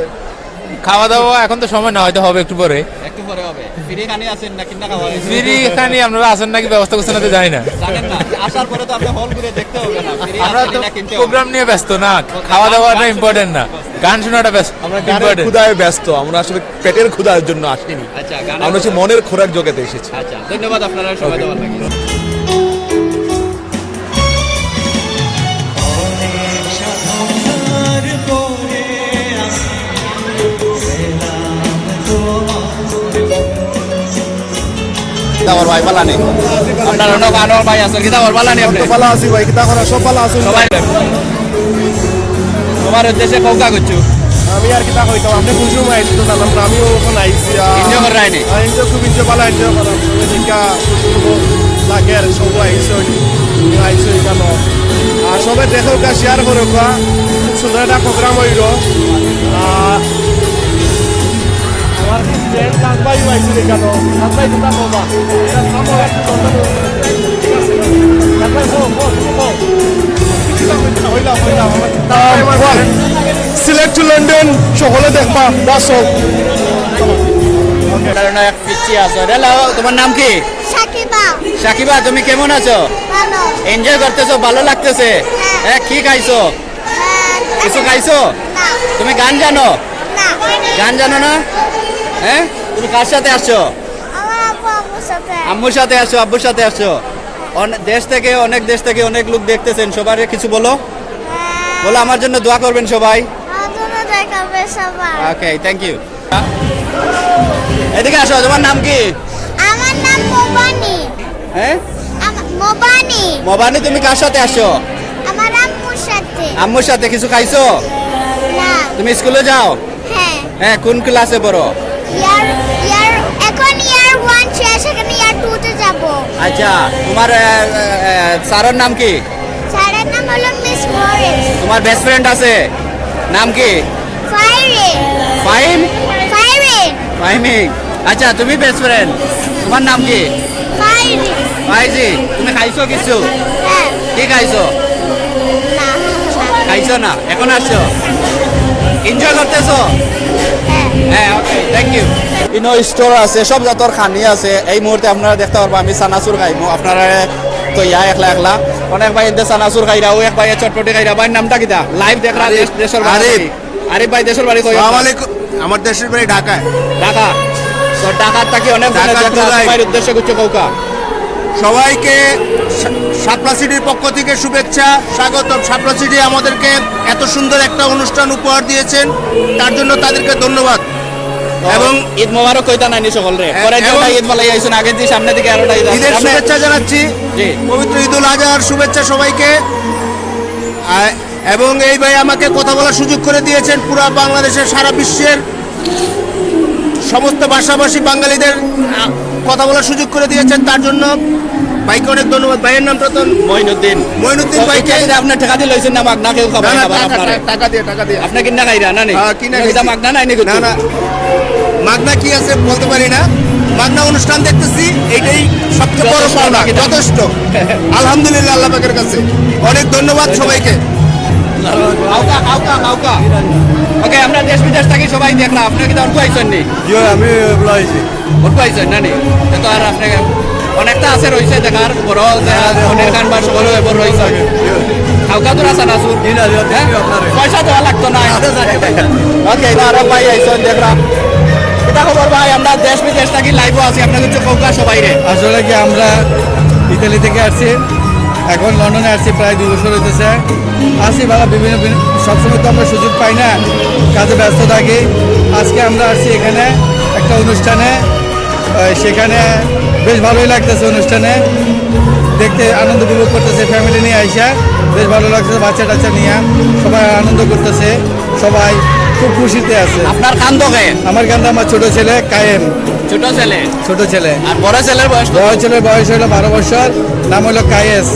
খাওয়া দাওয়া এখন তো সময় না, হয়তো হবে একটু পরে। একটু পরে হবে। ফ্রি খানি আছেন না কিনা খাওয়া হয়েছে? ফ্রি খানি আপনারা আছেন নাকি ব্যবস্থা করছেন না তো জানি না। জানেন না? আসার পরে তো আপনি হল ঘুরে দেখতে হবে না। ফ্রি আমরা আছে তো কিনা কিনতে হবে। প্রোগ্রাম নিয়ে ব্যস্ত না, খাওয়া দাওয়াটা ইম্পর্টেন্ট না, গান শোনাটা ব্যস্ত, আমরা গানের ইম্পর্টেন্ট। ক্ষুধায় ব্যস্ত, আমরা আসলে পেটের ক্ষুধার জন্য আসিনি। আচ্ছা, গানের আমরা হচ্ছে ক্ষুধা। মনের খোরাক জোগাতে এসেছি। আচ্ছা, ধন্যবাদ আপনারা সময় OK। দেওয়ার লাগি। কিতা খবর ভাই, ভালা নি? আপনার অন্য গানর ভাই আছে, কিতা খবর, ভালা নি আপনি? তো ভালা আছি ভাই, কিতা করা, সব ভালা আছে। সবাই তোমার উদ্দেশ্যে কউক্কা করছু। আমি আর কিতা কইতাম, আপনি কোন সময় আইছেন তো জানলাম না, আমিও এখন আইছি। আহ, এনজয় করায় নি? আহ, এনজয়, খুব এনজয়, ভালা এনজয় করা। সবাই দেখা খুব লাগে আর সব আইছে, আইছে এখানে। আর সবাই দেখউক্কা, শেয়ার করউক্কা, খুব সুন্দর একটা প্রোগ্রাম হইল। আহ, আমার ফ্রেন্ড কাজবাই পাইছি রে কেন? কাজবাই কোথা বাবা? এরা সামনে একটু কথা বলতে। কাজবাই বল, বল, তুমি বল। কিছু না, কিছু না, হইলাম, হইলাম। আমার আম, বল। সিলেট টু লন্ডন, সকলে দেখবা, বাসো। কারণ এক পিচ্ছি আছো। হ্যালো, তোমার নাম কি? সাকিবা। সাকিবা, তুমি কেমন আছো? ভালো। এনজয় করতেছো, ভালো লাগতেছে? হ্যাঁ। হ্যাঁ, কি খাইছো? হ্যাঁ। কিছু খাইছো? না। তুমি গান জানো? না। গান জানো না? হ্যাঁ? তুমি কার সাথে আসছো? আমার আব্বু আম্মুর সাথে। আম্মুর সাথে আসছো, আব্বুর সাথে আসছো? অন-, দেশ থেকে, অনেক দেশ থেকে অনেক লোক দেখতেছেন, সবার কিছু বলো। হ্যাঁ। বলো, আমার জন্য দোয়া করবেন সবাই। আমার জন্য দোয়া করবেন সবাই। ওকে, থ্যাংক ইউ। এদিকে আসো, তোমার নাম কি? আমার নাম মোবানি। হ্যাঁ? আমা-, মোবানি। মোবানি, তুমি কার সাথে আসছো? আমার আম্মুর সাথে। আম্মুর সাথে। কিছু খাইছো? না। তুমি স্কুলে যাও? হ্যাঁ। হ্যাঁ, কোন ক্লাসে পড়ো? ইয়ার, ইয়ার, এখন ইয়ার ওয়ান শেষ, এখন ইয়ার টু তে যাব। আচ্ছা, তোমার, আহ, আহ, স্যারের নাম কি? স্যারের নাম হলো মিস মরিস। তোমার বেস্ট ফ্রেন্ড আছে? নাম কি? ফাইরিন। ফাহিম? ফাইরিন। ফাহিমি। আচ্ছা, তুমি বেস্ট ফ্রেন্ড। তোমার নাম কি? ফাইরিন। ফাইজি, তুমি খাইছো কিছু? হ্যাঁ। কি খাইছো? না। খাইছো না? এখন আসছো? এনজয় করতেছো? হ্যাঁ। হ্যাঁ, ওকে, থ্যাংক ইউ। ইনো স্টোর আছে, সব জাতর খানি আছে। এই মুহূর্তে আপনারা দেখতে পারবা, আমি চানাচুর খাইমু। আপনারা তো ইয়া একলা একলা। অনেক ভাই এনতে চানাচুর খাইরা, ও এক ভাই চটপটি খাইরা। ভাইর নামটা কিতা? লাইভ দেখরা আরিফ। দেশ, দেশর বাইরে আরিফ। থাকি। আরিফ ভাই, দেশের বাড়ি কই সালাম আপনার? আলাইকুম। আমার দেশের বাড়ি ঢাকায়। ঢাকা। তো ঢাকার থাকি অনেক জনে ঢাকার দেখরা, খোদাই। সবার উদ্দেশ্যে কিছু কউক্কা। সবাইকে সা-, শাপলা সিটির পক্ষ থেকে শুভেচ্ছা, স্বাগতম। শাপলা সিটি আমাদেরকে এত সুন্দর একটা অনুষ্ঠান উপহার দিয়েছেন, তার জন্য তাদেরকে ধন্যবাদ। তো এবং ঈদ মোবারক কইতা নানি সকলরে। এ-, পরে যে এবং ওটা ঈদ ফালাই আইছুন, আগে যে সামনে দিকে আরোটা ঈদ আছে। ঈদের সামনে শুভেচ্ছা জানাচ্ছি। জি। পবিত্র ঈদুল আজহার শুভেচ্ছা সবাইকে। আর এবং এই ভাই আমাকে কথা বলার সুযোগ করে দিয়েছেন পুরা বাংলাদেশের, সারা বিশ্বের সমস্ত ভাষাভাষী বাঙালিদের, আহ, কথা বলার সুযোগ করে দিয়েছেন। তার জন্য ভাইকে অনেক ধন্যবাদ। ভাইয়ের নামটা তো মইনুদ্দিন। মইনুদ্দিন তো ভাইকে এটা কি আপনি টাকা দিয়ে লইছেন না মাগনা? কেউ খাবার না, না, খাবার টাকা, আপনারে? টাকা, টাকা দিয়ে, টাকা দিয়ে। আপনি কিনা খাইরা না নি? হ্যাঁ, কিনা না, এটা খাইছি। মাগনা নাই নি কিন্তু? না, না, মাগনা কি আছে বলতে পারি না। মাগনা অনুষ্ঠান দেখতেছি, এইটাই সবচেয়ে বড় যথেষ্ট পাওনা, নাকি? যথেষ্ট। আলহামদুলিল্লাহ আল্লাহ পাকের কাছে। অনেক ধন্যবাদ সবাইকে। খাওকা, খাওকা, খাওকা। ওকে, আমরা দেশ বিদেশ থাকি সবাই দেখরা, আপনি কি দরকার আইছেন নি? জি, আমি এগুলো আইছি। অটু আইছেন না নি? তো আর আপনি অনেকটা আছে রইছে দেখার, বড় যে হ্যাঁ, হ্যাঁ, মনির খান বা সকল হ্যাঁ, এবার রইছে। জি। খাওকা তো আছে না সুর? জি, না, জি, হ্যাঁ? আপনারে। পয়সা দেওয়া লাগতো না। আচ্ছা, আচ্ছা, আচ্ছা। ওকে, এটা আরো ভাই আইছেন দেখরা। কিতা খবর ভাই? আমরা দেশ বিদেশ থাকি live-ও আছি, আপনাদের চোখ খোকা সবাই রে। আসলে কি আমরা ইতালি থেকে আসছি, এখন লন্ডনে আসছি প্রায় দুই বছর হইতেছে। আসি ভালো বিভিন্ন, বিভিন্ন, সবসময় তো আমরা সুযোগ পাই না, কাজে ব্যস্ত থাকি। আজকে আমরা আসছি এখানে একটা অনুষ্ঠানে, আহ, সেখানে বেশ ভালোই লাগতেছে অনুষ্ঠানে, দেখতে আনন্দ উপভোগ করতেছে ফ্যামিলি নিয়ে আইসা, বেশ ভালো লাগতেছে বাচ্চা টাচ্চা নিয়ে, সবাই আনন্দ করতেছে, সবাই খুব খুশিতে আছে। আপনার কান্দো কে? আমার কান্দো আমার ছোট ছেলে কায়েম। ছোট ছেলে? ছোট ছেলে। আর বড় ছেলের বয়স কত? বড় ছেলের বয়স হলো বারো বছর, নাম হলো কায়েস।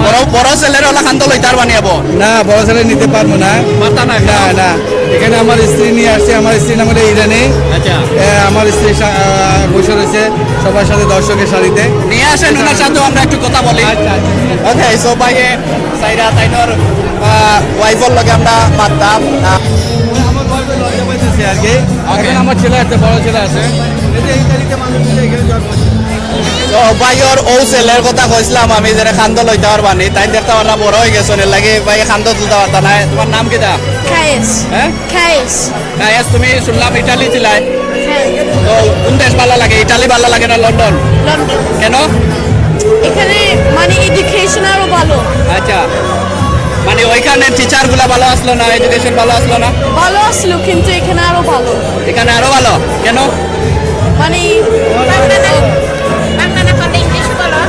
বড়, বড় ছেলের ওলা কান্দো লইতার বানিয়াবো? না, বড় ছেলে নিতে পারবো না। পারতা না? না, না। এখানে আমার স্ত্রী নিয়ে আসছে, আমার স্ত্রীর নাম হলো ইরানি। আচ্ছা। এ, আমার স্ত্রী সা-, আহ, বসে রয়েছে সবার সাথে দর্শকের সারিতে। নিয়ে আসেন, ওনার সাথেও আমরা একটু কথা বলি। আচ্ছা, আচ্ছা। ওকে, so ভাই, এ, সাইরা তাইনর, আহ, ওয়াইফর লগে আমরা মাততাম। আহ, আমার ওয়াইফের লজ্জা পাইতেছে আর কি। ওকে। এখন আমার ছেলে আছে, বড় ছেলে আছে। এই যে এই তারিখে মানুষ মিলে এখানে জন্ম হচ্ছে। তো ভাইওর ও ছেলের কথা কইছিলাম আমি, যেটা কান্দো লইতা পারবা নি, তাইন দেখতা পাররা বড় হয়ে গেছে, এর লাগি ভাই কান্দো তুলতা পারতা না। তোমার নাম কিতা? কায়েস। হ্যাঁ? কায়েস। কায়েস, তুমি শুনলাম ইটালি ছিলায়। হ্যাঁ। তো কোন দেশ ভালো লাগে, ইটালি ভালো লাগে না লন্ডন? লন্ডন। কেন? এখানে মানে এডুকেশন আরো ভালো। আচ্ছা, মানে ওইখানে টিচার গুলা ভালো আসলো না, এডুকেশন ভালো আসলো না? ভালো আসলো, কিন্তু এখানে আরো ভালো। এখানে আরো ভালো? কেন? মানে বাংলা না, বাংলা না পারলে ইংলিশ বলো,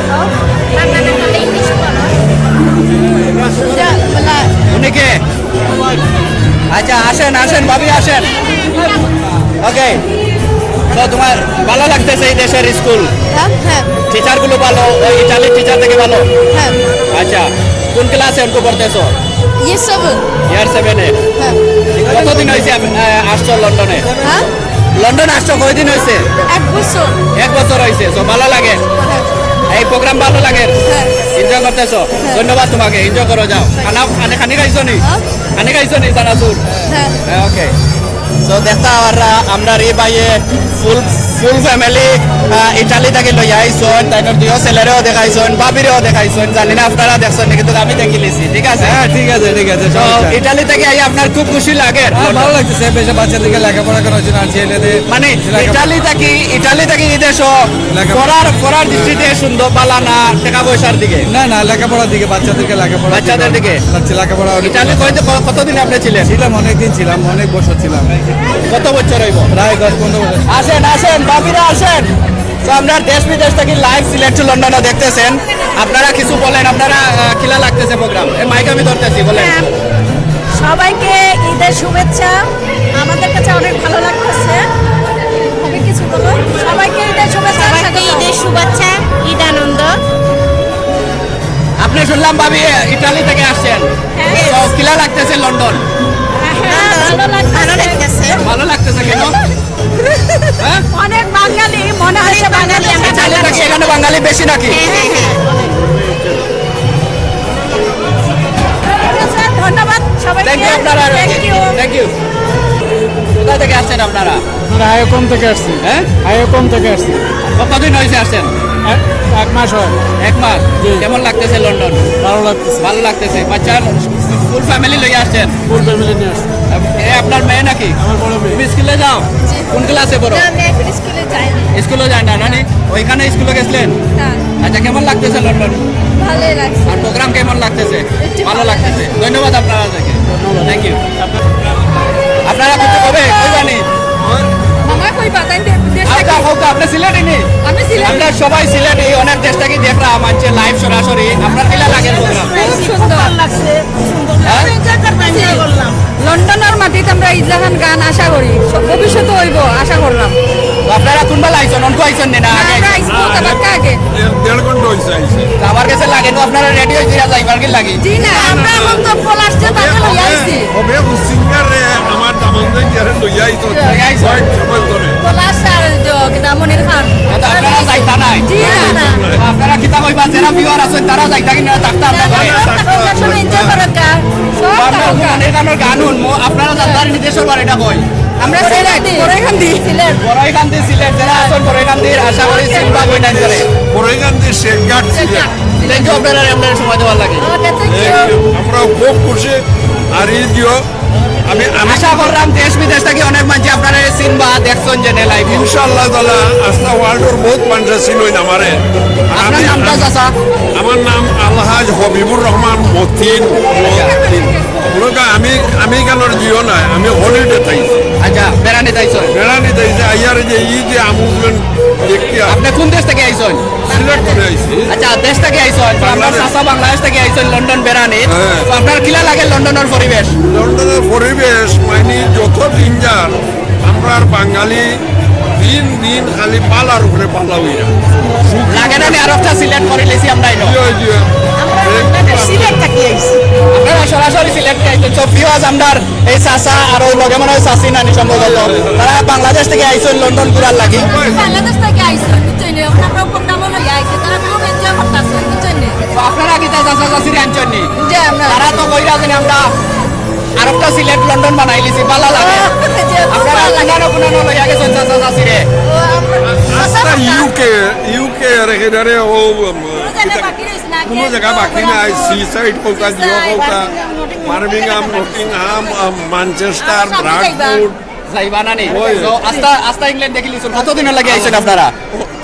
বাংলা না পারলে ইংলিশ বলো। যা, বলা। উনি কে? আচ্ছা, আসেন, আসেন, ভাবি, আসেন। ওকে, তো তোমার ভালো লাগতেছে এই দেশের স্কুল? হ্যাঁ, হ্যাঁ। টিচার গুলো ভালো, ওই ইটালির টিচার থেকে ভালো? হ্যাঁ। আচ্ছা, কোন ক্লাসে অঙ্ক পড়তেছো? ইয়ার সেভেন। ইয়ার সেভেন এ? হ্যাঁ। কতদিন হয়েছে আপ-, আহ, আসছো লন্ডনে? হ্যাঁ? লন্ডন আসছো কয়দিন হয়েছে? এক বছর। এক বছর হয়েছে, তো ভালো লাগে? হ্যাঁ। এই প্রোগ্রাম ভালো লাগে? হ্যাঁ। এনজয় করতেছো? হ্যাঁ। ধন্যবাদ তোমাকে, এনজয় করো, যাও। খানা, খানি, খানি খাইছো নি? হ্যাঁ। খানি খাইছো নি চানাচুর? হ্যাঁ। হ্যাঁ, ওকে। তো দেখতা পাররা, আমরার এই ভাইয়ে ফুল, ফুল ফ্যামিলি, আহ, ইটালি থাকি লইয়া আইছইন, তাইনর দুইও ছেলেরেও দেখাইছইন, ভাবিরেও দেখাইছইন। জানি না আপনারা দেখছইন নি, কিন্তু আমি দেখিলিছি, ঠিক আছে? হ্যাঁ, ঠিক আছে, ঠিক আছে, তো সমস্যা নাই। ইটালি থাকি আইয়া আপনার খুব খুশি লাগে? হ্যাঁ, ভালো লাগতেছে, বেশ বাচ্চাদেরকে লেখাপড়া করার জন্য আনছি এনে দে। মানে, লেখাপড়া ইটালি থাকি, ইটালি থাকি এই দেশো লেখাপড়া। পড়ার, পড়ার দৃষ্টিতে সুন্দর, বালা না, টাকা পয়সার দিকে? না, না, লেখাপড়ার দিকে, বাচ্চাদেরকে লেখাপড়া বাচ্চাদের দিকে? লাগছে, লেখাপড়া অনেক ইটালি কত, কতদিন আপনি ছিলেন? ছিলাম, অনেকদিন ছিলাম, অনেক বছর ছিলাম। কত বছর হইব? প্রায় দশ পনেরো বছর। আসেন, আসেন, ভাবিরা আসেন। তো আমরা দেশ বিদেশ থাকি live সিলেট to লন্ডনও দেখতেছেন। আপনারা কিছু বলেন, আপনারা, আহ, কিলা লাগতেছে প্রোগ্রাম? এই মাইক আমি ধরতেছি, বলেন। হ্যাঁ, সবাইকে ঈদের শুভেচ্ছা। আমাদের কাছে অনেক ভালো লাগতেছে। ভাবি কিছু বলো। সবাইকে ঈদের শুভেচ্ছা, সবাইকে স্বাগতম। ঈদের শুভেচ্ছা, ঈদ আনন্দ। আপনি শুনলাম ভাবি ইটালি থেকে আসছেন, হ্যাঁ। তো কিলা লাগতেছে লন্ডন? হ্যাঁ, ভালো লাগতেছে। ভালো লাগতেছে। ভালো লাগতেছে কেন? হ্যাঁ? অনেক বাঙালি, মনে হচ্ছে বাঙালি। ইটালি থেকে এখানে বাঙালি বেশি নাকি? হ্যাঁ, হ্যাঁ, হ্যাঁ। ধন্যবাদ সবাইকে। Thank you আপনারা। Thank you। Thank you। কোথা থেকে আসছেন আপনারা? আমরা আইওকম থেকে আসছি। হ্যাঁ? আইওকম থেকে আসছি। কতদিন হয়েছে আসছেন? এক, এক মাস হয়। এক মাস? জি। কেমন লাগতেছে লন্ডন? ভালো লাগতেছে। ভালো লাগতেছে। বাচ্চার ফুল ফ্যামিলি লইয়া আসছেন? ফুল ফ্যামিলি নিয়ে আসছি। এ আপনার মেয়ে নাকি? আমার বড় মেয়ে। তুমি স্কুলে যাও? জি। কোন ক্লাসে পড়ো? না, আমি এখন স্কুলে যাই না। স্কুলে যায় না, নানি? ওইখানে স্কুলে গেছিলেন? হ্যাঁ। আচ্ছা, কেমন লাগতেছে লন্ডন? ভালোই লাগছে। আর প্রোগ্রাম কেমন লাগতেছে? একটু ভালো লাগতেছে। ধন্যবাদ আপনারা। Thank you। আপনারা কিছু কবে কইবানি? মামা কইবা, তাই দে-, দেশ থাকি। আপনি সিলেটি নি? আমি সিলেটি। আমরা সবাই সিলেটি, অনেক দেশ থাকি দেখরা মানষে live সরাসরি। আপনার কিলা লাগে program? খুব সুন্দর। ভালো লাগছে, খুব সুন্দর। হ্যাঁ? Enjoy করলাম। লন্ডনর মাটিত আমরা ইজলাখান গান আশা করি, স-, ভবিষ্যতে অইবো, আশা করলাম। তো আপনারা কুনবালা আইছইন? অনকু আইছইন নি না আগে আমরা আইছইন? আইছি তো, তাবাক্কা আগে। দেড়, দেড় ঘন্টা অইছে আইছে। তো আমার গেছে লাগে তো আপনারা ready অইছিরা যাইবার কি লাগি? জি না, আমরা এখন তো পলাশ যে তাকে লইয়া আইছি। হবে, ও singer রে আমার দামান্দে গিয়ে লইয়া আইতো। লইয়া আইতো। কয়েক সময় ধরে। পলাশ আর যে কিতা মনির খান। তো আপনারা যাইতা নাই? জি না, না। তো আপনারা কিতা কইবা? যারা viewer আছইন, তারা যাইতা কি না, থাকতা আমরা ঘরে? আমরা সব একসঙ্গে enjoy করার কা-, সব আমরা তারকা। মনির খানর গান হুনমু, আপনারা যাইতা নি দেশর বাড়িটা কই? আমরা সিলেট, বড়াইকান্দি। সিলেট। বড়াইকান্দি, সিলেট। যারা আছইন বড়াইকান্দির, আশা করি সিনবা কইনাইন করে। বড়াইকান্দি, শেখঘাট, সিলেট। Thank you আপনারা, আপনারা সময় দেওয়ার লাগি। Okay, thank you। আমরাও খুব খুশি। আর এই দিও, আমি, আমি আশা করলাম দেশ বিদেশ থাকি অনেক মানষে আপনারা সিনবা দেখছইন যে live। ইনশাআল্লাহ তাআলা, আস্তা world-র বহুত মানষে চিনইন আমারে। আর আপনার আমি, নামটা, চাচা? আমার নাম আলহাজ হবিবুর রহমান মতিন। মতিন। মূলত আমি, আমি এখানোর জিও নাই, আমি holiday-ত আইছি। আচ্ছা, বেড়ানিত আইছইন? বেড়ানিত আইছি, আইয়ার যে এই যে আমুজমেন্ট দেখিয়া। আপনি কোন দেশ থাকি আইছইন? সিলেট থাকি আইছি। আচ্ছা, দেশ থাকি আইছইন। তো আমরা বাংলাদেশ। চাচা বাংলাদেশ থাকি আইছইন লন্ডন বেড়ানিত। হ্যাঁ। তো আপনার কিলা লাগে লন্ডনর পরিবেশ? লন্ডনর পরিবেশ মানে যত দিন যার, আমরার বাঙালি দিন দিন খালি পালার উপরে পালা অইরা। লাগে না নি আরোকটা সিলেট করিলিছি আমরা ইনো? জি, জি। আমরা সিলেট থাকি আইছি। আপনারা সরাসরি সিলেট থাকি আইছইন। So, viewers, আমরার এই চাচা আর ওই লগে মনে হয় চাচি নানি সম্ভবত। তারা বাংলাদেশ থাকি আইছইন লন্ডন ঘুরার লাগি। বাংলাদেশ থাকি আইছইন, বুঝছইন নি? এখন আমরা program-ও লইয়া আইছি, তারা খুব enjoy করতাছে, বুঝছইন নি? তো আপনারা কিতা চাচা চাচিরে আনছইন নি? জি, আমরা তারা তো কইরা যে আমরা আরোকটা সিলেট লন্ডন বানাইলিছি, বালা লাগে। জি, খুব আপনারা বালা লাগে। কুনানো কুনানো লইয়া গেছইন চাচা চাচিরে? ও, আমরা আস্তা ইউকে, ইউকে আর একেবারে ও, উম, কোনো জায়গা বাকি রইছে না, কোনো জায়গা বাকি নাই, সিসাইড কউক্কা, জিও কউক্কা, বার্মিংহাম, নটিংহাম, আম, ম্যানচেস্টার, আমরা সামনে যাইবা। ব্রাডফোর্ড। যাইবা না নি? ওই। তো আস্তা, আস্তা ইংল্যান্ড দেখিলিছইন, কতদিন লাগি আইছইন আপনারা?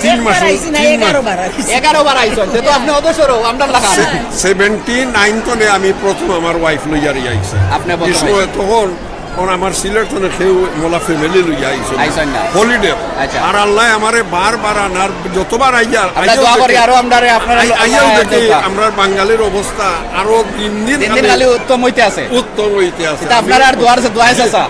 তিন মাস, একবার আইছি না, তিন মাস। এগারো বার আইছি। এগারো বার আইছইন, তে তো আপনি অত সরো, আমরার লাখান। সে-, seventy nine তনে আমি প্রথম আমার wife লইয়া আইছি। আপনি প্রথম এই সময় আইছেন। তখন, তখন আমার সিলেট তনে কেউ মোলা family লইয়া আইছে না। আইছেন না। Holiday। আচ্ছা। আর আল্লাহ আমারে বারবার আনার, যতবার আইয়ার, আমরা আইয়াও দোয়া করি দেখি, আরো আমরারে আপনারা আই-, আইয়াও আল্লাহ দেখি, দোয়া। আমরার বাঙালির অবস্থা আরো দিন দিন দিন দিন খালি খালি উত্তম হইতে আছে। উত্তম হইতে আছে। এটা আপনার আর দোয়ার, দোয়া আছে, চাচা।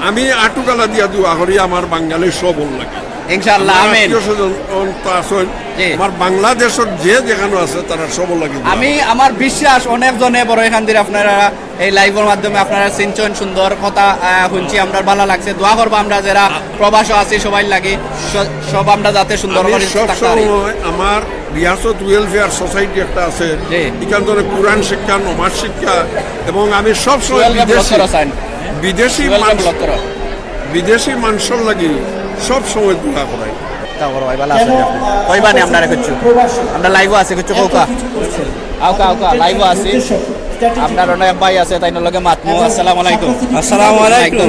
আমি আটুকালা দিয়া দোয়া করি আমার বাঙালির সবল লাগে। ইনশাআল্লাহ, আমার আমিন। আত্মীয় স্বজন অন্ত আছেন, জি। আমার বাংলাদেশের যে যেখানে আছে, তারা সবল লাগে দোয়া। আমি, আমার বিশ্বাস অনেক জনে বড় এখান দিয়ে আপনারা এই live-র মাধ্যমে আপনারা চিনছেন, সুন্দর কথা, আহ, শুনছি, আমরা ভালো লাগছে। দোয়া করবো আমরা যারা প্রবাসে আছি সবাই লাগি, স-, সব আমরা যাতে সুন্দর আমি করে সব থাকতে পারি। সময় আমার রিয়াসত ওয়েলফেয়ার সোসাইটি একটা আছে, জি। এখান থেকে কোরআন শিক্ষা, নমাজ শিক্ষা, এবং আমি সব সময় ওয়েলফেয়ার বিদেশি, ব্লক করা চান। বিদেশি ওয়েলফেয়ার মানুষ, ব্লক করা। বিদেশি মানুষের লাগি সব সময় দোয়া করাই। তা বড় ভাই, ভালো আছেন আপনি? কইবা নি আপনারা কিছু? আমরা live-ও আছি, কিছু কউক্কা। আউক্কা, আউক্কা, live-ও আছি। আপনার অনেক ভাই আছে, তাইন লগে মাতমু। আসসালামু আলাইকুম। আসসালামু আলাইকুম।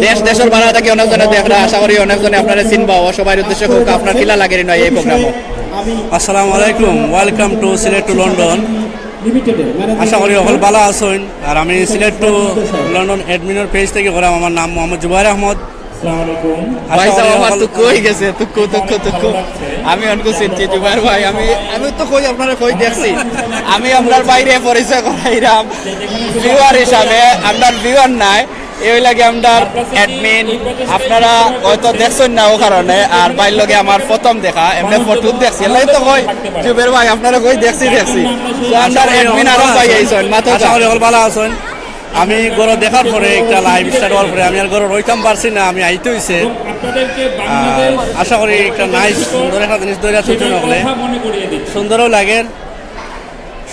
দেশ দেশের বারা থাকি অনেকজনে দেখরা, আশা করি অনেকজনে আপনারা চিনবা। ও সবার উদ্দেশ্যে কউক্কা, আপনার কিলা লাগে নি এই program-ও? আসসালামু আলাইকুম, welcome to Sylhet to London. আশা করি সকল ভালো আছেন। আর আমি সিলেট to লন্ডন admin-র page থেকে করাম। আমার নাম মোহাম্মদ জুবাইর আহমদ। আসসালামু আলাইকুম। ভাই সাহেব, আমার তো কই গেছে, তুকু, তুকু, তুকু। আমি অনকু চিনছি, জুবাইর ভাই, আমি, আমি তো কই আপনারে কই দেখছি। আমি আপনার বাইরে পরিচয় করাইলাম viewer হিসাবে, আপনার viewer নাই, এই লাগে আপনার admin, আপনারা হয়তো দেখছেন না ও কারণে, আর ভাইর লগে আমার প্রথম দেখা, এমনি ফটো দেখছি, এলাই তো কই, জুবাইর ভাই, আপনারে কই দেখছি, দেখছি। তো আপনার admin আরো ভাই আইছেন, মাথা আশা করি সকল ভালো আছেন। আমি ঘরো দেখার পরে একটা live start হওয়ার পরে আমি আর ঘরো রইতাম পারছি না, আমি আইতে হইছে। আর আশা করি একটা nice সুন্দর একটা জিনিস ধরে তুলতে হকলে সুন্দরও লাগে,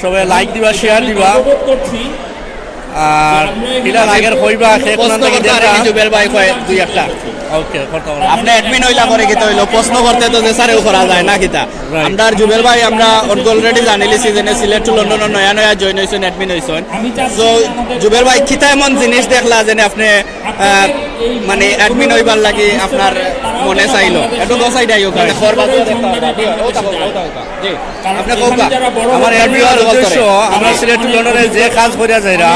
সবাই like দিবা, share দিবা, আর কিলা লাগের কইবা, কে কোন প্রশ্ন দিকে করতে পারে দেখবা। কি জুবেল ভাই কয় দুই একটা? Okay, করতে পারো। আপনি admin হইলা পরে কিতা হইলো? প্রশ্ন করতে তো যে স্যারেও করা যায় না কিতা? Right. আমরা আর জুবেল ভাই, আমরা already জানিলিছি যে সিলেট to লন্ডনর নয়া নয়া join হইছেন, admin হইছেন। So, জুবেল ভাই, কিতা এমন জিনিস দেখলা যে আপনি, আহ, মানে, admin হইবার লাগি আপনার মনে চাইলো? একটু দশ আইডিয়া হোক, মানে, খবর বাজারও দেখতে হবে। জি। আপনি কউক্কা। আমার admin হওয়ার উদ্দেশ্য, আমরা সিলেট to লন্ডনে যে কাজ করিয়া যাইরা,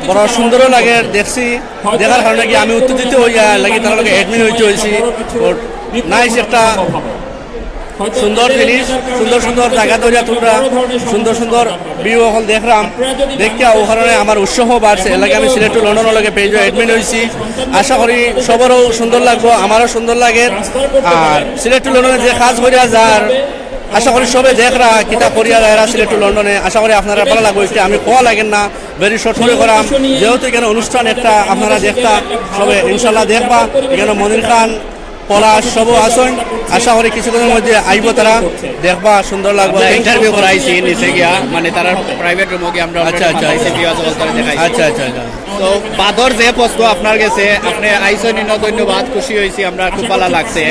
বড় সুন্দরও লাগে দেখছি। দেখার কারণে কি আমি উত্তেজিত হইয়া লাগি তার লগে অ্যাডমিন হইতে হইছি। ওর নাইস একটা সুন্দর ফিনিশ, সুন্দর সুন্দর জায়গা ধরিয়া তোমরা সুন্দর সুন্দর ভিউ অকল দেখলাম। দেখিয়া ও কারণে আমার উৎসাহ বাড়ছে, এর লাগি আমি সিলেট টু লন্ডন লগে পেজও অ্যাডমিন হইছি। আশা করি সবারও সুন্দর লাগবো, আমারও সুন্দর লাগে। আর সিলেট টু লন্ডনে যে কাজ করিয়া যার, আশা করি সবে দেখরা কিতা করিয়া যারা সিলেট টু লন্ডনে, আশা করি আপনারা ভালো লাগবো। এটা আমি কোয়া লাগে না, ভেরি শর্ট করে করাম, যেহেতু এখানে অনুষ্ঠান একটা আপনারা দেখতা সবে ইনশাল্লাহ দেখবা। এখানে মনির খান, পলাশ সব আছেন, আশা করি কিছুক্ষণের মধ্যে আইবো তারা, দেখবা সুন্দর লাগবো। আমরা ইন্টারভিউ করাইছি নিচে গিয়া, মানে তারা প্রাইভেট রুমে গিয়া আমরা আচ্ছা, আচ্ছা, আচ্ছা। ভিউয়ার্স অকলরে দেখাইছি। আচ্ছা, আচ্ছা, আচ্ছা। তো বাদর যে পোস্ট আপনার গেছে, আপনি আইসেন ইনো, ধন্যবাদ, খুশি হইছি, আমরা খুব ভালো লাগছে।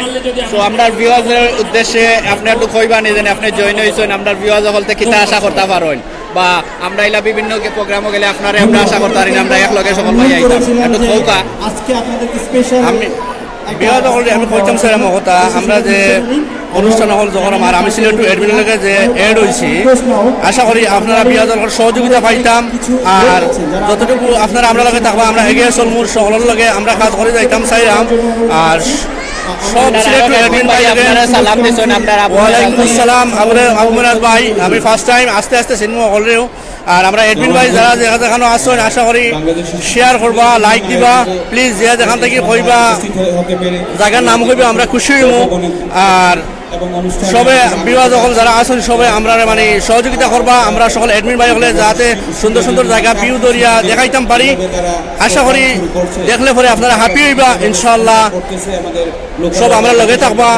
তো আমরা ভিউয়ার্সের উদ্দেশ্যে আপনি একটু কইবা নি যেন আপনি জয়েন হইছেন, আমরা ভিউয়ার্স অকলতে কিতা আশা করতে পারেন, বা আমরা ইলা বিভিন্ন প্রোগ্রামও গেলে আপনারে আমরা আশা করতে পারি না, আমরা এক লগে সকল ভাই আইতাম। একটু কউকা। আজকে আপনাদেরকে স্পেশাল আমি বিয়াদ হকলরে আমি কইতাম স্যার, আমার কথা, আমরা যে অনুষ্ঠান হল যখন আমার, আমি সিলেট টু অ্যাডমিন লগে যে অ্যাড হইছি, আশা করি আপনারা বিয়াদ হকলর সহযোগিতা পাইতাম। আর যতটুকু আপনারা আমরা লগে থাকবা, আমরা এগিয়ে চলমু, সকলের লগে আমরা কাজ করে যাইতাম চাইলাম। আর সব সিলেট টু অ্যাডমিন ভাই লগে আপনারা সালাম দিছেন, আপনারা আবু ওয়ালাইকুম আসসালাম, আমরা আবু মিরাজ ভাই, আমি ফার্স্ট টাইম আস্তে আস্তে চিনমু হকলরেও। আর আমরা অ্যাডমিন ভাই যারা যেখানে যেখানে আছেন, আশা করি শেয়ার করবা, লাইক দিবা, প্লিজ। যে যেখান থেকে কইবা, জায়গার নাম কইবা, আমরা খুশি হইমু। আর সবে বিবাহ যখন যারা আছেন, সবে আমরা মানে সহযোগিতা করবা, আমরা সকল অ্যাডমিন ভাই হকলে যাতে সুন্দর সুন্দর জায়গা ভিউ ধরিয়া দেখাইতাম পারি। আশা করি দেখলে পরে আপনারা হ্যাপি হইবা ইনশাআল্লাহ। সব আমরা লগে থাকবা,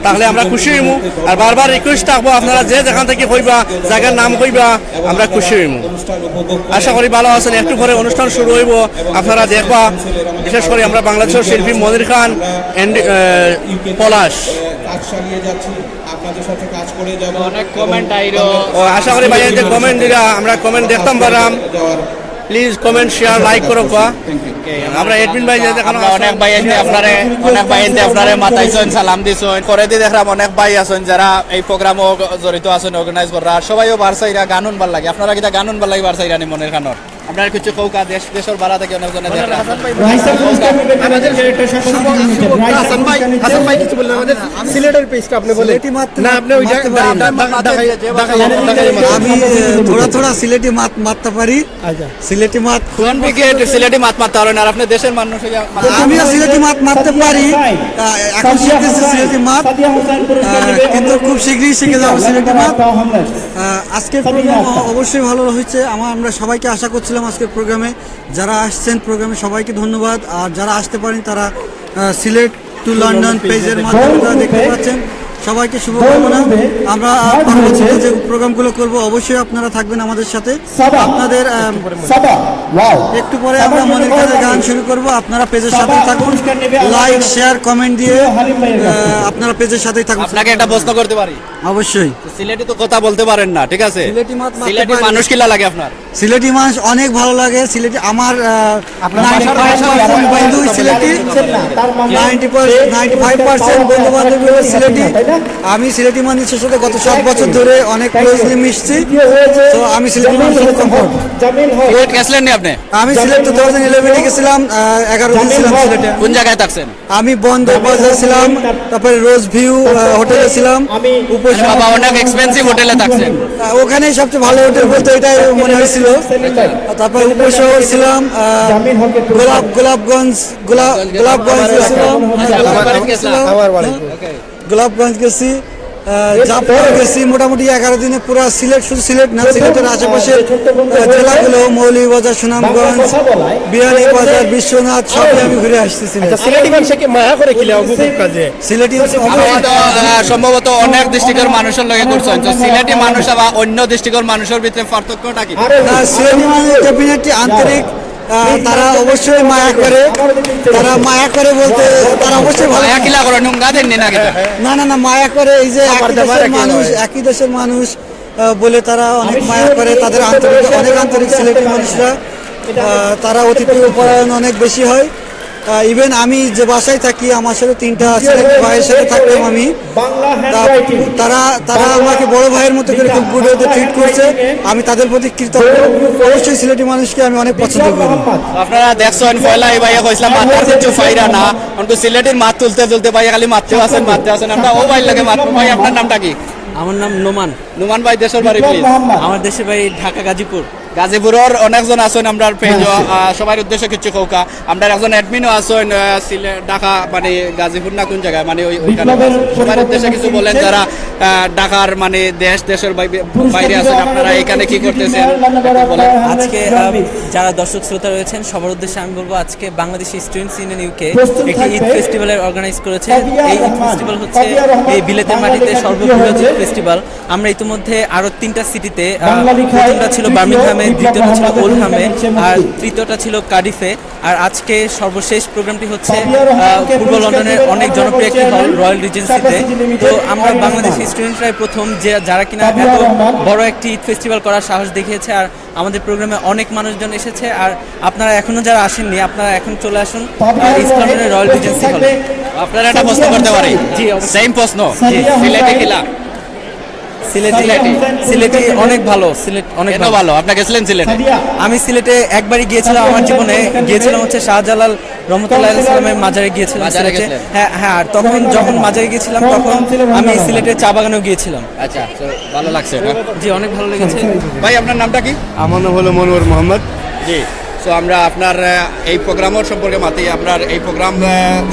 তাহলে আমরা খুশি হইমু। আর বারবার রিকোয়েস্ট থাকবো, আপনারা যে যেখান থেকে কইবা, জায়গার নাম কইবা, আমরা খুশি হইমু। আশা করি ভালো আছেন। একটু পরে অনুষ্ঠান শুরু হইব, আপনারা দেখবা। বিশেষ করে আমরা বাংলাদেশের শিল্পী মনির খান and, আহ, পলাশ। কাজ চালিয়ে যাচ্ছি, আপনাদের সাথে কাজ করে যাব। অনেক কমেন্ট আইলো। ও, আশা করি ভাই, এতে কমেন্ট দিরা, আমরা কমেন্ট দেখতাম পারাম। প্লিজ কমেন্ট, শেয়ার, লাইক করো, বা আমরা অ্যাডমিন ভাই যে দেখানো আমরা অনেক ভাই আইতে আপনারে, অনেক ভাই আইতে আপনারে মাতাইছইন, সালাম দিছইন। করে দি দেখলাম অনেক ভাই আছেন যারা এই প্রোগ্রামও জড়িত আছেন, অর্গানাইজ করা। আর সবাইও বারসাইরা গান হুনবার লাগে। আপনারা কিতা গান হুনবার লাগে বারসাইরা নি মনির খানর? আপনারা কিছু কউকা, দেশ, দেশের বারা থেকে অনেকজনে দেখলাম। রাইসা পুরস্কার নিবে আমাদের শুভ, শুভ, শুভ, হাসান ভাই, হাসান ভাই কিছু বললেন আমাদের সিলেটের পেজটা আপনি বলেন। সিলেটি মাত না, আপনি ওইটা মাততে পারি না। আমি, আহ, থোড়া থোড়া সিলেটি মাত মাততে পারি। আচ্ছা। সিলেটি মাত কোন বিকেট সিলেটি মাত মাততে পারেন, আর আপনি দেশের মানুষ হইয়া আমিও সিলেটি মাত মাততে পারি। আহ, এখন শিখতেছি সিলেটি মাত। আহ, কিন্তু খুব শীঘ্রই শিখে যাবো সিলেটি মাত। আহ, আজকের প্রোগ্রাম অবশ্যই ভালো হয়েছে। আমার, আমরা সবাইকে আশা করছিলাম আজকের প্রোগ্রামে। যারা আসছেন প্রোগ্রামে সবাইকে ধন্যবাদ। আর যারা আসতে পারেন তারা, আহ, সিলেট টু লন্ডন পেজের মাধ্যমে তারা দেখতে পাচ্ছেন। সবাইকে শুভকামনা। আমরা, আহ, পরবর্তীতে যে প্রোগ্রামগুলো করব অবশ্যই আপনারা থাকবেন আমাদের সাথে। আপনাদের, আহ, একটু পরে আমরা মনির খানের গান শুরু করব। আপনারা পেজের সাথে থাকুন, লাইক, শেয়ার, কমেন্ট দিয়ে, আহ, আপনারা পেজের সাথেই থাকুন। আপনাকে একটা প্রশ্ন করতে পারি? অবশ্যই। তো সিলেটি তো কথা বলতে পারেন না, ঠিক আছে? সিলেটি মাত মাততে সিলেটি পারি। মানুষ কিলা লাগে আপনার? সিলেটি মানুষ অনেক ভালো লাগে। সিলেটি আমার, আহ, আপনার ninety five percent বন্ধুই Sylheti. Ninety percent, ninety five percent বন্ধু বান্ধব সিলেটি। আমি সিলেটি মানুষের সাথে গত সাত বছর ধরে অনেক ক্লোজলি মিশছি। তো আমি সিলেটি মানুষের সাথে কমফোর্ট। সিলেট গেছিলেন নি আপনি? আমি সিলেট two thousand eleven এ গেছিলাম, আহ, এগারো দিন ছিলাম সিলেটে। কোন জায়গায় থাকছেন? আমি বন্দর বাজার ছিলাম, তারপরে রোজ ভিউ, আহ, হোটেলে ছিলাম। উপসম- বাবা, অনেক এক্সপেন্সিভ হোটেলে থাকছেন। আহ, ওখানে সবচেয়ে ভালো হোটেল বলতে এটাই মনে হয়েছিল। তারপরে উপশহর ছিলাম, আহ, গোলাপ, গোলাপগঞ্জ, গোলা-, গোলাপগঞ্জ গেছিলাম। আমার বাড়ি। গোলাপগঞ্জ গেছি, আহ, জাফলং গেছি। মোটামুটি এগারো দিনে পুরা সিলেট, শুধু সিলেট না, সিলেটের আশেপাশের, আহ, জেলাগুলো, মৌলভীবাজার, সুনামগঞ্জ, বিয়ানীবাজার, বিশ্বনাথ, সবই আমি ঘুরে আসছি সিলেট। আচ্ছা, সিলেটি মানুষে কি মায়া করে কিলা অবুক কাজে? সিলেটি অবশ্যই। আপনি তো, আহ, সম্ভবত অনেক ডিস্ট্রিক্টের মানুষের লগে করছেন, তো সিলেটি মানুষ আবার অন্য ডিস্ট্রিক্টের মানুষের ভিতরে পার্থক্যটা কি? না, সিলেটি মানুষ ডেফিনেটলি আন্তরিক, আহ, তারা অবশ্যই মায়া করে, তারা মায়া করে বলতে তারা অবশ্যই ভালো। মায়া কিলা করে, নুঙ্গা দেন নি নাকি? না, না, না, মায়া করে। এই যে একই দেশের মানুষ, একই দেশের মানুষ, আহ, বলে তারা অনেক মায়া করে, তাদের আন্তরিক, অনেক আন্তরিক সিলেটি মানুষরা। আহ, তারা অতিথি পরায়ণ অনেক বেশি হয়। ইভেন আমি যে বাসায় থাকি, আমার সাথে তিনটা সিলেটি ভাইয়ের সাথে থাকতাম আমি। তা-, তারা তারা আমাকে বড় ভাইয়ের মতো করে খুব গুড ওয়েতে ট্রিট করছে। আমি তাদের প্রতি কৃতজ্ঞ। অবশ্যই সিলেটি মানুষকে আমি অনেক পছন্দ করি। আপনারা দেখছেন, পয়লা এই ভাইয়া কইছিলাম মাতার কিছু ফাইরা না, কিন্তু সিলেটির মাত তুলতে তুলতে ভাইয়া খালি মাততে আছেন, মাততে আছেন। আমরা ও ভাইর লগে মাতবো। ভাই, আপনার নামটা কি? আমার নাম নোমান। নোমান ভাই, দেশের বাড়ি প্লিজ। আমার দেশের বাড়ি ঢাকা গাজীপুর। গাজীপুরর অনেকজন আছেন আমরার পেজো, সবার উদ্দেশ্যে কিছু কউক্কা। আমরার একজন অ্যাডমিনও আছেন, আহ, সিলেট, ঢাকা, মানে গাজীপুর না কোন জায়গায়, মানে ওই ওইখানে আছেন। সবার উদ্দেশ্যে কিছু বলেন যারা আহ, ঢাকার মানে দেশ দেশের বাইরে আছেন, আপনারা এখানে কি করতেছেন? আজকে আহ, যারা দর্শক শ্রোতা রয়েছেন, সবার উদ্দেশ্যে আমি বলবো, আজকে বাংলাদেশ স্টুডেন্টস ইউনিয়ন ইউকে একটি ঈদ ফেস্টিভ্যালের অর্গানাইজ করেছে। এই ঈদ ফেস্টিভ্যাল হচ্ছে এই বিলেতের মাটিতে সর্ববৃহৎ ঈদ ফেস্টিভ্যাল। আমরা ইতিমধ্যে আরো তিনটা সিটিতে, আহ, প্রথমটা ছিল বার্মিংহামে, দ্বিতীয়টা ছিল ওলহামে, আর তৃতীয়টা ছিল কার্ডিফে। আর আজকে সর্বশেষ প্রোগ্রামটি হচ্ছে আহ, পূর্ব লন্ডনের অনেক জনপ্রিয় একটি হল, রয়্যাল রিজেন্সিতে। তো আমরা বাংলাদেশি স্টুডেন্টরাই প্রথম যে যারা কিনা এত বড় একটি ঈদ ফেস্টিভ্যাল করার সাহস দেখিয়েছে। আর আমাদের প্রোগ্রামে অনেক মানুষজন এসেছে। আর আপনারা এখনো যারা আসেননি, আপনারা এখন চলে আসুন আহ, ইস্ট লন্ডনের রয়্যাল রিজেন্সি হলে। আপনারা একটা প্রশ্ন করতে পারি? জি, অবশ্যই। সেম প্রশ্ন। জি। সিলেটি কিলা? সিলেটি সিলেটি অনেক ভালো। সিলেট অনেক কেন ভালো। ভালো? আপনারা গেছিলেন সিলেটে? আমি সিলেটে একবারই গিয়েছিলাম আমার জীবনে। গিয়েছিলাম হচ্ছে শাহজালাল রহমতুল্লাহ আলাইহি সাল্লামের মাজারে গিয়েছিলাম মাজারে সিলেটে। গেছিলেন? হ্যাঁ, হ্যাঁ। আর তখন যখন মাজারে গিয়েছিলাম, তখন আমি সিলেটের চা বাগানেও গিয়েছিলাম। আচ্ছা, তো ভালো লাগছে এটা। জি, অনেক ভালো লেগেছে। ভাই, আপনার নামটা কি? আমার নাম হলো মনোয়ার মোহাম্মদ। জি। তো আমরা আপনার আহ, এই প্রোগ্রামের সম্পর্কে মাতি। আপনার এই প্রোগ্রাম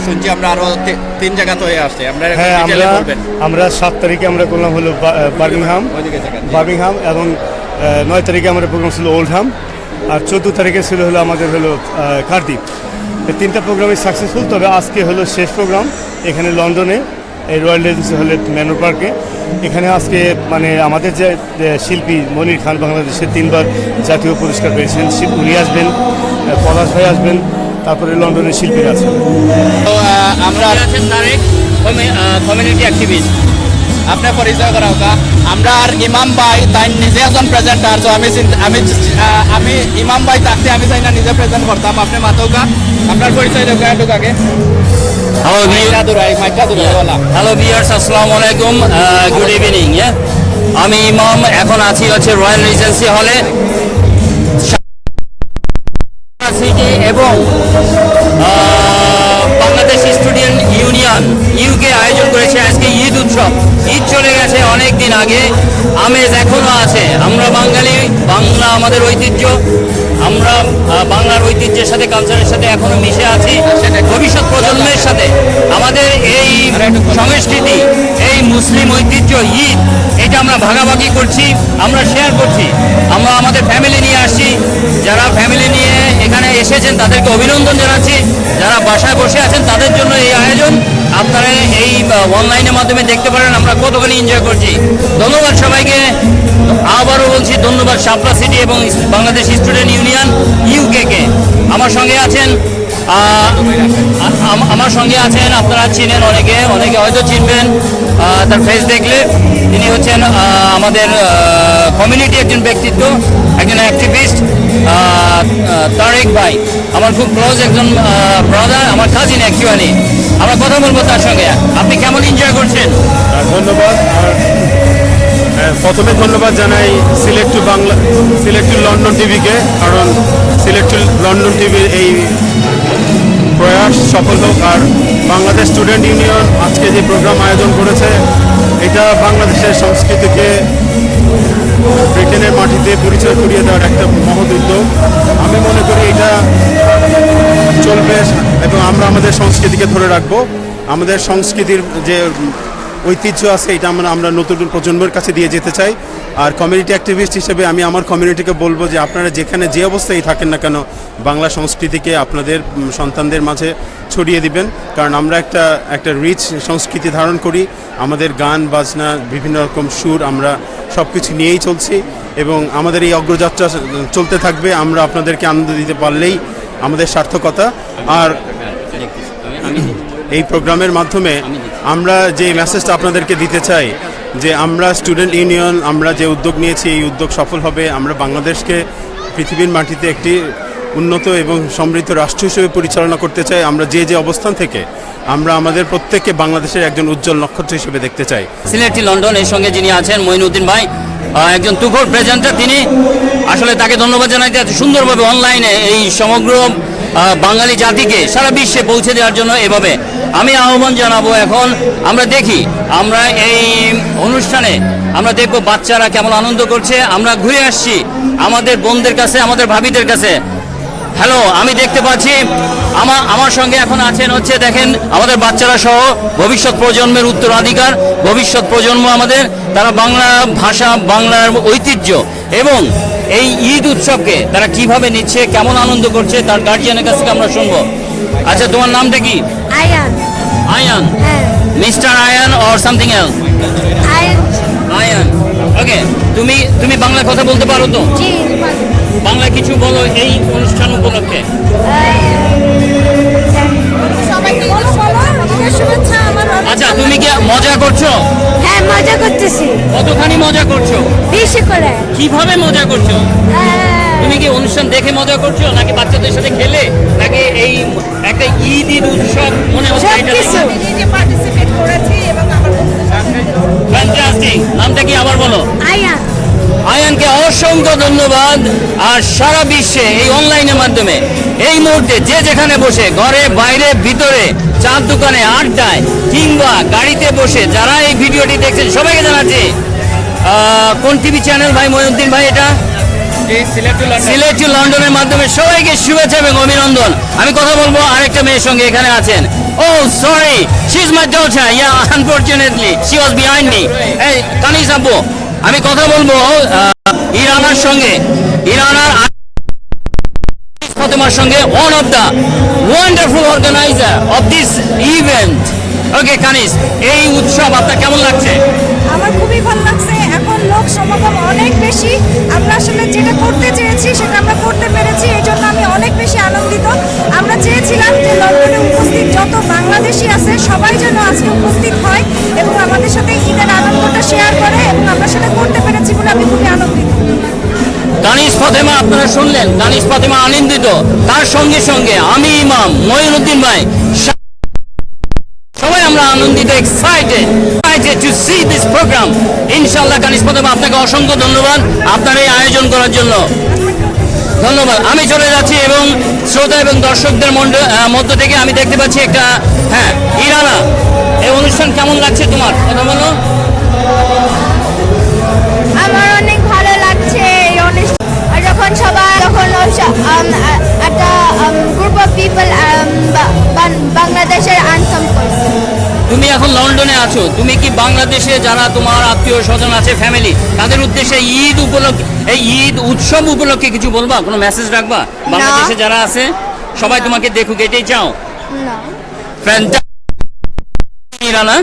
শুনছি আমরা আরো তি- তিন জায়গাতে হয়ে আসছে। আমরা একটু হ্যাঁ, ডিটেইলে আমরা বলবেন। আমরা সাত তারিখে আমরা করলাম হলো বা- আহ, বার্মিংহাম ওইদিকে থাকেন। বার্মিংহাম এবং আহ, নয় তারিখে আমাদের প্রোগ্রাম ছিল ওল্ডহাম, আর চোদ্দ তারিখে ছিল হলো আমাদের হলো আহ, কার্ডিফ। এই তিনটা প্রোগ্রামই সাকসেসফুল। তবে আজকে হলো শেষ প্রোগ্রাম এখানে লন্ডনে, এই রয়্যাল রিজেন্সি হলে ম্যানর পার্কে। এখানে আজকে মানে আমাদের যে যে শিল্পী মনির খান, বাংলাদেশের তিনবার জাতীয় পুরস্কার পেয়েছেন, শিব- উনি আসবেন, আহ, পলাশ ভাই আসবেন, তারপরে লন্ডনের শিল্পীরা আছেন। তো আহ, আমরা আছেন তারেক, কমি- আহ, কমিউনিটি অ্যাক্টিভিস্ট। আপনার পরিচয় করা হোক। আমরা আর ইমাম ভাই, তাই নিজে একজন প্রেজেন্টার। তো আমি চিন্তা- আমি আহ, আমি ইমাম ভাই থাকতে আমি চাই না নিজে প্রেজেন্ট করতাম। আপনি মাতউক্কা, আপনার পরিচয় দেওয়া একটু আগে। হ্যালো মাইকটা দূরে, মাইকটা দূরে, বলা। হ্যালো ভিউয়ার্স, আসসালামু আলাইকুম। Good evening. আমি ইমাম, এখন আছি হচ্ছে রয়্যাল রিজেন্সি হলে। সিটি এবং আহ, বাংলাদেশ স্টুডেন্ট ইউনিয়ন ইউকে আয়োজন করেছে আজকে ঈদ উৎসব। ঈদ চলে গেছে অনেক দিন আগে, আমেজ এখনো আছে। আমরা বাঙালি, বাংলা আমাদের ঐতিহ্য। আমরা আহ, বাংলার ঐতিহ্যের সাথে, কালচারের সাথে এখনো মিশে আছি। ভবিষ্যৎ প্রজন্মের সাথে আমাদের এই সংস্কৃতি, এই মুসলিম ঐতিহ্য ঈদ, এটা আমরা ভাগাভাগি করছি, আমরা শেয়ার করছি। আমরা আমাদের ফ্যামিলি নিয়ে আসছি। যারা ফ্যামিলি নিয়ে এখানে এসেছেন, তাদেরকে অভিনন্দন জানাচ্ছি। যারা বাসায় বসে আছেন, তাদের জন্য এই আয়োজন। আপনারা এই অনলাইনের মাধ্যমে দেখতে পারেন আমরা কতখানি এনজয় করছি। ধন্যবাদ সবাইকে। আবারও বলছি ধন্যবাদ শাপলা সিটি এবং বাংলাদেশ স্টুডেন্ট ইউনিয়ন ইউকে কে। আমার সঙ্গে আছেন আহ, আ- আম- আমার সঙ্গে আছেন, আপনারা চিনেন অনেকে, অনেকে হয়তো চিনবেন আহ, তার ফেস দেখলে। তিনি হচ্ছেন আহ, আমাদের কমিউনিটি একজন ব্যক্তিত্ব, একজন অ্যাক্টিভিস্ট, তারেক ভাই। আমার খুব ক্লোজ একজন ব্রাদার, আমার কাজিন অ্যাকচুয়ালি। আমরা কথা বলবো তার সঙ্গে। আপনি কেমন এনজয় করছেন? আহ, ধন্যবাদ। আর আহ, প্রথমে ধন্যবাদ জানাই সিলেট টু বাংলা, সিলেট টু লন্ডন টিভিকে, কারণ সিলেট টু লন্ডন টিভির এই প্রয়াস সফল হোক। আর বাংলাদেশ স্টুডেন্ট ইউনিয়ন আজকে যে প্রোগ্রাম আয়োজন করেছে, এটা বাংলাদেশের সংস্কৃতিকে ব্রিটেনের মাটিতে পরিচয় করিয়ে দেওয়ার একটা মহৎ উদ্যোগ। আমি মনে করি এটা চলবে এবং আমরা আমাদের সংস্কৃতিকে ধরে রাখবো। আমাদের সংস্কৃতির যে ঐতিহ্য আছে, এটা আমরা আমরা নতুন প্রজন্মের কাছে দিয়ে যেতে চাই। আর কমিউনিটি অ্যাক্টিভিস্ট হিসেবে আমি আমার কমিউনিটিকে বলবো যে আপনারা যেখানে যে অবস্থায় থাকেন না কেন, বাংলা সংস্কৃতিকে আপনাদের উম, সন্তানদের মাঝে ছড়িয়ে দিবেন। কারণ আমরা একটা একটা রিচ সংস্কৃতি ধারণ করি। আমাদের গান বাজনা, বিভিন্ন রকম সুর, আমরা সব কিছু নিয়েই চলছি এবং আমাদের এই অগ্রযাত্রা চলতে থাকবে। আমরা আপনাদেরকে আনন্দ দিতে পারলেই আমাদের সার্থকতা। আর এই প্রোগ্রামের মাধ্যমে আমরা যে মেসেজটা আপনাদেরকে দিতে চাই যে আমরা স্টুডেন্ট ইউনিয়ন, আমরা যে উদ্যোগ নিয়েছি, এই উদ্যোগ সফল হবে। আমরা বাংলাদেশকে পৃথিবীর মাটিতে একটি উন্নত এবং সমৃদ্ধ রাষ্ট্র হিসেবে পরিচালনা করতে চাই। আমরা যে যে অবস্থান থেকে, আমরা আমাদের প্রত্যেককে বাংলাদেশের একজন উজ্জ্বল নক্ষত্র হিসেবে দেখতে চাই। সিলেটি লন্ডন, এর সঙ্গে যিনি আছেন মঈনুদ্দিন ভাই, আহ, একজন তুখোড় প্রেজেন্টার, তিনি আসলে তাকে ধন্যবাদ জানাই যে এত সুন্দরভাবে অনলাইনে এই সমগ্র, আহ, বাঙালি জাতিকে সারা বিশ্বে পৌঁছে দেওয়ার জন্য। এভাবে আমি আহ্বান জানাবো, এখন আমরা দেখি, আমরা এই অনুষ্ঠানে আমরা দেখবো বাচ্চারা কেমন আনন্দ করছে। আমরা ঘুরে আসছি আমাদের বোনদের কাছে, আমাদের ভাবিদের কাছে। হ্যালো, আমি দেখতে পাচ্ছি আমার আমার সঙ্গে এখন আছেন হচ্ছে, দেখেন, আমাদের বাচ্চারা সহ ভবিষ্যৎ প্রজন্মের উত্তরাধিকার, ভবিষ্যৎ প্রজন্ম আমাদের, তারা বাংলা ভাষা, বাংলার ঐতিহ্য এবং এই ঈদ উৎসবকে তারা কিভাবে নিচ্ছে, কেমন আনন্দ করছে, তার গার্জিয়ানের কাছ থেকে আমরা শুনবো। আচ্ছা, তোমার নামটা কি? আয়ান। আয়ান? হ্যাঁ। Mister Ayaan or something else? Ayaan. Ayaan. Okay, তুমি তুমি বাংলা কথা বলতে পারো তো? জি। বাংলা কিছু বলো এই অনুষ্ঠান উপলক্ষে। সবাইকে ঈদের শুভেচ্ছা, আমার অনেক আচ্ছা, ভালো তুমি কি লাগছে। মজা করছো? হ্যাঁ, মজা করতেছি। কতখানি মজা করছো? বেশি করে। কিভাবে মজা করছো? আহ, তুমি কি অনুষ্ঠান দেখে মজা করছো, নাকি বাচ্চাদের সাথে খেলে, নাকি এই একটা ঈদ, ঈদ উৎসব মনে হচ্ছে এটা? সবকিছু। আমি নিজে পার্টিসিপেট করেছি এবং আমার বন্ধুদের সাথে। ফ্যান্টাস্টিক। নামটা কি আবার বলো? আয়ান। আয়ানকে অসংখ্য ধন্যবাদ। আর সারা বিশ্বে এই অনলাইনের মাধ্যমে এই মুহূর্তে যে যেখানে বসে, ঘরে, বাইরে, ভিতরে, চার দোকানে, আড্ডায় কিংবা গাড়িতে বসে যারা এই ভিডিওটি দেখছেন, সবাইকে জানাচ্ছি, আহ, কোন টিভি চ্যানেল ভাই মঈনুদ্দিন ভাই এটা? সিলেট টু লন্ডনের মাধ্যমে সবাইকে শুভেচ্ছা এবং অভিনন্দন। আমি কথা বলবো আরেকটা মেয়ের সঙ্গে, এখানে আছেন। Oh, sorry, she's my daughter. Yeah, unfortunately, she was behind me. এই কানিস আপু, আমি কথা বলবো, আহ, ইরানার সঙ্গে। ইরানার ফাতেমার সঙ্গে, one of the wonderful organizer of this event. ওকে কানিস, এই উৎসব আপনার কেমন লাগছে? আমার খুবই ভালো লাগছে। এখন লোক সমাগম অনেক বেশি। আমরা আসলে যেটা করতে চেয়েছি, সেটা আমরা করতে পেরেছি, এই জন্য আমি অনেক বেশি আনন্দিত। আমরা চেয়েছিলাম যে লন্ডনে উপস্থিত যত বাংলাদেশি আছে, সবাই যেন আজকে উপস্থিত হয় এবং আমাদের সাথে ঈদের আনন্দটা শেয়ার করে, এবং আমরা সেটা করতে পেরেছি বলে আমি খুবই আনন্দিত। কানিস ফাতেমা, আপনারা শুনলেন, কানিস ফাতেমা আনন্দিত। তার সঙ্গে সঙ্গে আমি ইমাম, মঈনুদ্দিন ভাই, সা-, সবাই আমরা আনন্দিত, excited, excited to see this program. ইনশাআল্লাহ কানিস ফাতেমা, আপনাকে অসংখ্য ধন্যবাদ আপনার এই আয়োজন করার জন্য। ধন্যবাদ। আমি চলে যাচ্ছি এবং শ্রোতা এবং দর্শকদের মধ্য, আহ, মধ্য থেকে আমি দেখতে পাচ্ছি একটা, হ্যাঁ, ইরানা, এই অনুষ্ঠান কেমন লাগছে তোমার? কথা বলো। আমার অনেক ভালো লাগছে এই অনুষ্ঠান। আর যখন সবাই, যখন ওই স-, আম, আ-, একটা, আম, group of people, আম, বা-, বান-, বাংলাদেশের anthem করছে। তুমি এখন লন্ডনে আছো, তুমি কি বাংলাদেশে যারা তোমার আত্মীয় স্বজন আছে, ফ্যামিলি, তাদের উদ্দেশ্যে ঈদ উপলক্ষে, এই ঈদ উৎসব উপলক্ষে কিছু বলবা, কোনো মেসেজ রাখবা? বাংলাদেশে যারা আছে সবাই তোমাকে দেখুক, এটাই চাও? না। ফ্যান্টা-, ইরানা,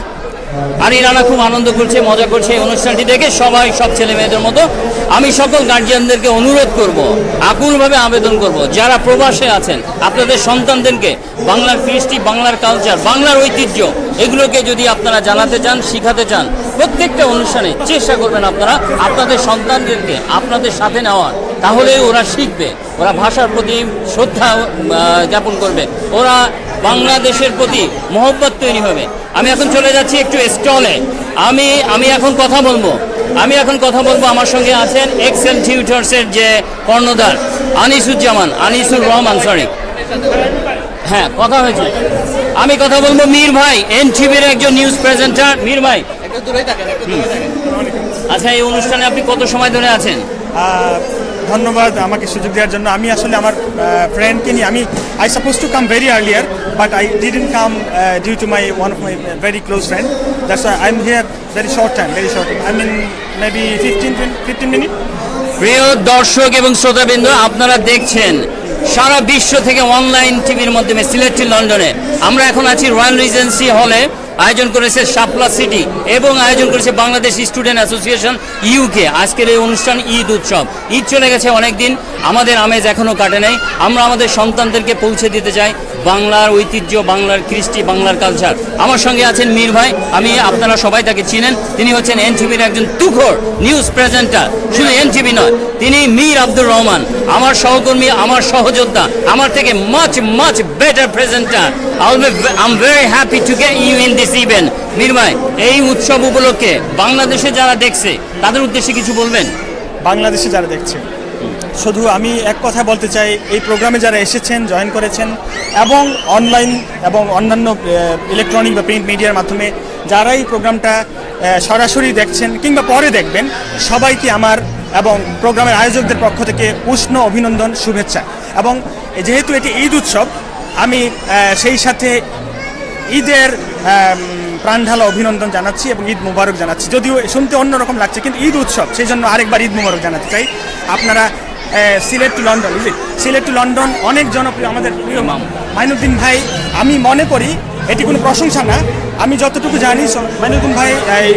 আর ইরানা খুব আনন্দ করছে, মজা করছে এই অনুষ্ঠানটি দেখে। সবাই, সব ছেলে মেয়েদের মতো আমি সকল গার্জিয়ানদেরকে অনুরোধ করব, আকুলভাবে আবেদন করব, যারা প্রবাসে আছেন আপনাদের সন্তানদেরকে বাংলার কৃষ্টি, বাংলার কালচার, বাংলার ঐতিহ্য, এগুলোকে যদি আপনারা জানাতে চান, শিখাতে চান, প্রত্যেকটা অনুষ্ঠানে চেষ্টা করবেন আপনারা আপনাদের সন্তানদেরকে আপনাদের সাথে নেওয়ার, তাহলেই ওরা শিখবে। ওরা ভাষার প্রতি শ্রদ্ধা, আহ, জ্ঞাপন করবে, ওরা বাংলাদেশের প্রতি মহব্বত তৈরি হবে। আমি এখন চলে যাচ্ছি একটু স্টলে। আমি আমি এখন কথা বলবো, আমি এখন কথা বলবো। আমার সঙ্গে আছেন এক্সেল টিউটর্সের যে কর্ণধার আনিসুজ্জামান, আনিসুর রহমান, সরি। হ্যাঁ, কথা হয়েছে। আমি কথা বলবো মীর ভাই, এনটিভির একজন নিউজ প্রেজেন্টার। মীর ভাই, আচ্ছা, এই অনুষ্ঠানে আপনি কত সময় ধরে আছেন? আহ, ধন্যবাদ আমাকে সুযোগ দেওয়ার জন্য। আমি আসলে আমার, আহ, ফ্রেন্ডকে নিয়ে, আমি, I supposed to come very earlier, but I didn't come, uh, due to my, one of my very close friend. That's why I'm here very short time, very short time. I mean, maybe fifteen, twenty, fifteen minutes. প্রিয় দর্শক এবং শ্রোতাবৃন্দ, আপনারা দেখছেন সারা বিশ্ব থেকে অনলাইন টিভির মাধ্যমে সিলেট টু লন্ডনে। আমরা এখন আছি রয়্যাল রিজেন্সি হলে। আয়োজন করেছে শাপলা সিটি এবং আয়োজন করেছে বাংলাদেশ স্টুডেন্ট অ্যাসোসিয়েশন ইউকে। আজকের এই অনুষ্ঠান ঈদ উৎসব, ঈদ চলে গেছে অনেক দিন, আমাদের আমেজ এখনো কাটে নাই। আমরা আমাদের সন্তানদেরকে পৌঁছে দিতে চাই বাংলার ঐতিহ্য, বাংলার কৃষ্টি, বাংলার কালচার। আমার সঙ্গে আছেন মীর ভাই, আমি, আপনারা সবাই তাকে চিনেন। তিনি হচ্ছেন এনটিভির একজন তুখোড় নিউজ প্রেজেন্টার, শুধু এনটিভি নয়, তিনি মীর আব্দুর রহমান, আমার সহকর্মী, আমার সহযোদ্ধা, আমার থেকে much much better presenter. I will be, I'm very happy to get you in this event. Mir ভাই, এই উৎসব উপলক্ষে বাংলাদেশে যারা দেখছে, তাদের উদ্দেশ্যে কিছু বলবেন? বাংলাদেশে যারা দেখছে, শুধু আমি এক কথা বলতে চাই, এই প্রোগ্রামে যারা এসেছেন, জয়েন করেছেন এবং অনলাইন এবং অন্যান্য ইলেকট্রনিক বা প্রিন্ট মিডিয়ার মাধ্যমে যারা এই প্রোগ্রামটা আহ, সরাসরি দেখছেন কিংবা পরে দেখবেন, সবাইকে আমার এবং প্রোগ্রামের আয়োজকদের পক্ষ থেকে উষ্ণ অভিনন্দন, শুভেচ্ছা। এবং যেহেতু এটি ঈদ উৎসব, আমি আহ, সেই সাথে ঈদের আহ, প্রাণঢালা অভিনন্দন জানাচ্ছি এবং ঈদ মোবারক জানাচ্ছি। যদিও শুনতে অন্যরকম লাগছে, কিন্তু ঈদ উৎসব, সেই জন্য আরেকবার ঈদ মোবারক জানাতে চাই। আপনারা আহ, Sylhet to London, is it? Sylhet to London অনেক জনপ্রিয়, আমাদের প্রিয় মাইনুদ্দিন ভাই। আমি মনে করি এটি কোনো প্রশংসা না। আমি যতটুকু জানি, স- মাইনুদ্দিন ভাই এই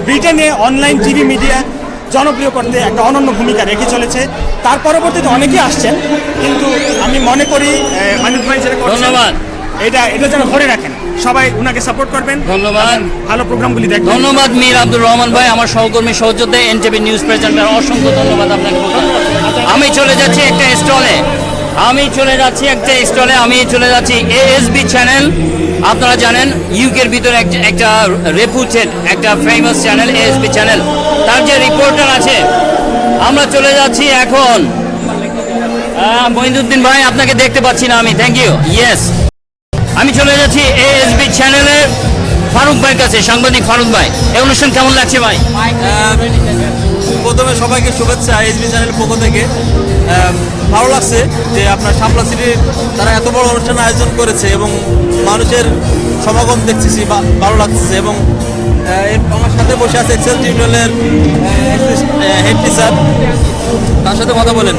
ব্রিটেনে অনলাইন টিভি মিডিয়া জনপ্রিয় করতে একটা অনন্য ভূমিকা রেখে চলেছে। তার পরবর্তীতে অনেকেই আসছেন, কিন্তু আমি মনে করি আহ, মাইনুদ্দিন ভাই যেটা করছেন, ধন্যবাদ। এটা এটা যেন ধরে রাখেন, সবাই ওনাকে সাপোর্ট করবেন। ধন্যবাদ। ভালো প্রোগ্রামগুলি দেখবেন। ধন্যবাদ মীর আব্দুর রহমান ভাই, আমার সহকর্মী, সহযোদ্ধা, এনটিভি নিউজ প্রেজেন্টার, অসংখ্য ধন্যবাদ আপনাকে। আমি চলে যাচ্ছি একটা স্টলে, আমি চলে যাচ্ছি একটা স্টলে, আমি চলে যাচ্ছি এএসবি চ্যানেল। আপনারা জানেন, ইউকের ভিতরে এক- একটা রেপুটেড, একটা ফেমাস চ্যানেল এএসবি চ্যানেল। তার যে রিপোর্টার আছে, আমরা চলে যাচ্ছি এখন। আহ, মহিদুদ্দিন ভাই, আপনাকে দেখতে পাচ্ছি না আমি। Thank you. ইয়েস, আমি চলে যাচ্ছি এএসবি চ্যানেলের ফারুক ভাইয়ের কাছে। সাংবাদিক ফারুক ভাই, এই অনুষ্ঠান কেমন লাগছে ভাই? আহ, প্রথমে সবাইকে শুভেচ্ছা এএসবি চ্যানেল পক্ষ থেকে। আহ, ভালো লাগছে যে আপনার শাপলা সিটির তারা এত বড় অনুষ্ঠান আয়োজন করেছে এবং মানুষের সমাগম দেখতেছি, বা- ভালো লাগতেছে। এবং আহ, এর- আমার সাথে বসে আছে এক্সেল টিউটোরিয়ালের হেড টিচার, তার সাথে কথা বলেন।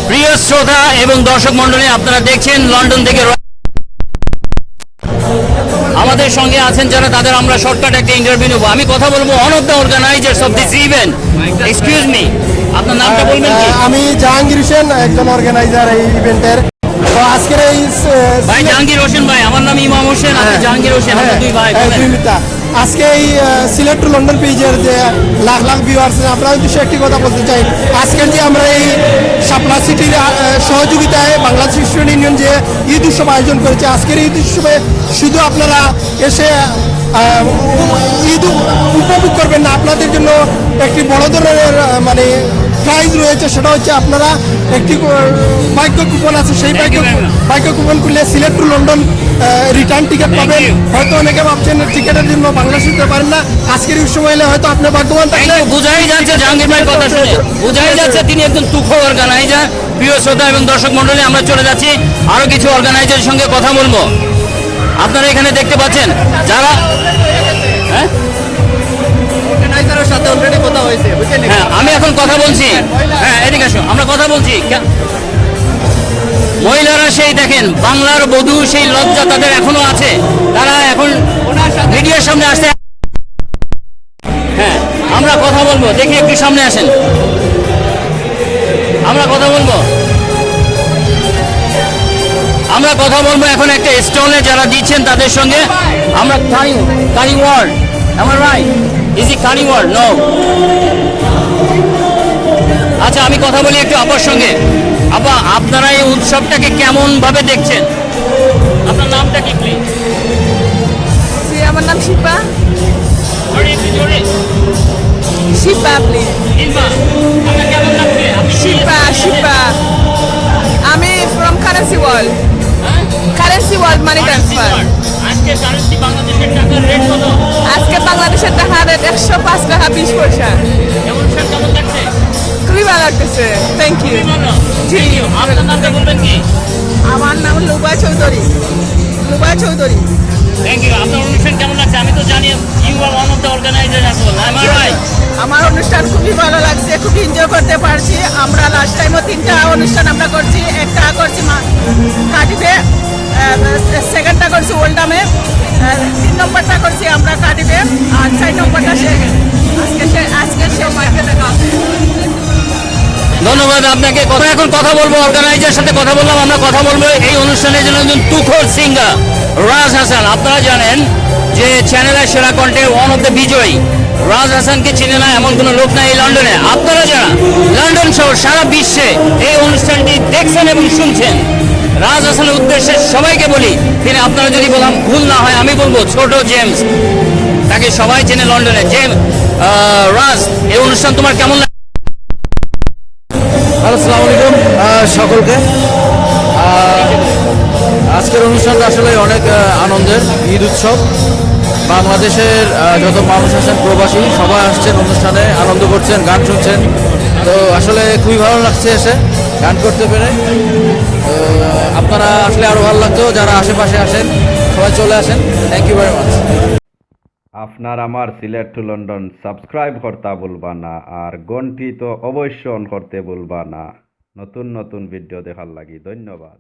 প্রিয় শ্রোতা এবং দর্শক মণ্ডলী, আপনারা দেখছেন লন্ডন থেকে র- আমাদের সঙ্গে আছেন যারা, তাদের আমরা শর্টকাট একটা ইন্টারভিউ নেবো। আমি কথা বলবো one of the organizers of this event. Excuse me, আপনার নামটা বলবেন কি? আহ, আমি জাহাঙ্গীর হোসেন, একজন অর্গানাইজার এই ইভেন্টের। তো আজকের এই, আহ, ভাই সিলেট- জাহাঙ্গীর হোসেন ভাই, আমার নাম ইমাম হোসেন, আপনি হ্যাঁ। জাহাঙ্গীর হোসেন, আমরা হ্যাঁ, দুই ভাই, হ্যাঁ, বলেন। দুই মিনিট। আজকে এই, আহ, সিলেট টু লন্ডন পেজের যে লাখ লাখ ভিউয়ার্স আছে, আপনার উদ্দেশ্যে একটি কথা বলতে চাই। আজকের যে আমরা এই শাপলা সিটির, আহ, সহযোগিতায় বাংলাদেশ স্টুডেন্ট ইউনিয়ন যে ঈদ উৎসব আয়োজন করেছে, আজকের এই ঈদ উৎসবে শুধু আপনারা এসে, আহ, ঈদ উপ- উপভোগ করবেন না, আপনাদের জন্য একটি বড় ধরনের, আহ, মানে প্রাইজ রয়েছে। সেটা হচ্ছে আপনারা একটি, আহ, ভাগ্য কুপন আছে, সেই ভাগ্য কু- ভাগ্য কুপন খুললে Sylhet to London return ticket পাবেন। হয়তো অনেকে ভাবছেন টিকিটের জন্য বাংলাদেশ যেতে পারেন না, আজকের এই সময় এলে হয়তো আপনি ভাগ্যবান থাকলে বুঝাই যাচ্ছে জাহাঙ্গীর ভাইয়ের কথা শুনে, বুঝাই যাচ্ছে তিনি একজন তুখোড় অর্গানাইজার। প্রিয় শ্রোতা এবং দর্শক মণ্ডলী, আমরা চলে যাচ্ছি আরো কিছু অর্গানাইজারের সঙ্গে কথা বলবো। আপনারা এখানে দেখতে পাচ্ছেন যারা, হ্যাঁ, অর্গানাইজারের সাথে অলরেডি কথা হয়েছে, বুঝছেন? হ্যাঁ, আমি এখন কথা বলছি। হ্যাঁ, এদিকে আসো, আমরা কথা বলছি। কে- মহিলারা সেই দেখেন, বাংলার বধূ, সেই লজ্জা তাদের এখনো আছে। তারা এখন মিডিয়ার সামনে আসতে, হ্যাঁ, আমরা কথা বলবো, দেখি একটু সামনে আসেন, আমরা কথা বলবো। আমরা কথা বলবো এখন একটা স্টলে যারা দিচ্ছেন তাদের সঙ্গে। আমরা কারি কারি ওয়ার্ল্ড, আমার right, is the curry world? No. আচ্ছা, আমি কথা বলি একটু আপার সঙ্গে। আপা, আপনারা এই উৎসবটাকে কেমন ভাবে দেখছেন? আপনার নামটা কি, প্লিজ? জি, আমার নাম শিপা। শিপা, প্লিজ। শিপা, শিপা। আমি from currency world. Currency world money transfer. আজকে কারেন্সি বাংলাদেশের টাকার রেট কত? আজকে বাংলাদেশের টাকার রেট একশো পাঁচ টাকা বিশ পয়সা। অনুষ্ঠান কেমন লাগছে? খুবই ভালো লাগতেছে। Thank you. জি। আপনার নামটা বলবেন কি? আমার নাম লুবা চৌধুরী। লুবা চৌধুরী। Thank you. আপনার অনুষ্ঠান কেমন লাগছে? আমি তো জানি you are one of the organizer as well. Am I right? আমার অনুষ্ঠান খুবই ভালো লাগছে, খুব এনজয় করতে পারছি। আমরা লাস্ট টাইমও তিনটা অনুষ্ঠান আমরা করছি, একটা করছি মা- কাটিতে, সেকেন্ডটা করছি ওল্ডামে। আর তিন নম্বরটা করছি আমরা কার্ডিফে, আর চার নম্বরটা সে আজকে সে আজকে সে মাইকেলে গান। ধন্যবাদ আপনাকে। কথা এখন কথা বলবো অর্গানাইজার সাথে, কথা বললাম, আমরা কথা বলবো এই অনুষ্ঠানের জন্য একজন তুখোড় সিঙ্গার রাজ হাসান। আপনারা জানেন যে চ্যানেলের সেরা কণ্ঠে ওয়ান অফ দ্য বিজয়ী রাজ হাসানকে চিনে না এমন কোনো লোক নাই এই লন্ডনে। আপনারা যারা লন্ডন সহ সারা বিশ্বে এই অনুষ্ঠানটি দেখছেন এবং শুনছেন, রাজ হাসানের উদ্দেশ্যে সবাইকে বলি, তিনি আপনারা যদি বললাম ভুল না হয় আমি বলবো ছোট জেমস, তাকে সবাই চেনে লন্ডনে। জেমস, আহ, রাজ, এই অনুষ্ঠান তোমার কেমন লাগে? হ্যালো, আসসালামু আলাইকুম আহ, সকলকে। আহ, আজকের অনুষ্ঠানটা আসলে অনেক আহ, আনন্দের। ঈদ উৎসব, বাংলাদেশের আহ, যত মানুষ আছেন, প্রবাসী, সবাই আসছেন অনুষ্ঠানে, আনন্দ করছেন, গান শুনছেন। তো আসলে খুবই ভালো লাগছে এসে গান করতে পেরে। তো আপনারা আসলে আরও ভালো লাগতো, যারা আশেপাশে আছেন, সবাই চলে আসেন। Thank you very much. আপনার আমার সিলেট টু লন্ডন সাবস্ক্রাইব করতা ভুলবা না, আর ঘন্টি তো অবশ্য অন করতে ভুলবা না। নতুন নতুন ভিডিও দেখার লাগি ধন্যবাদ।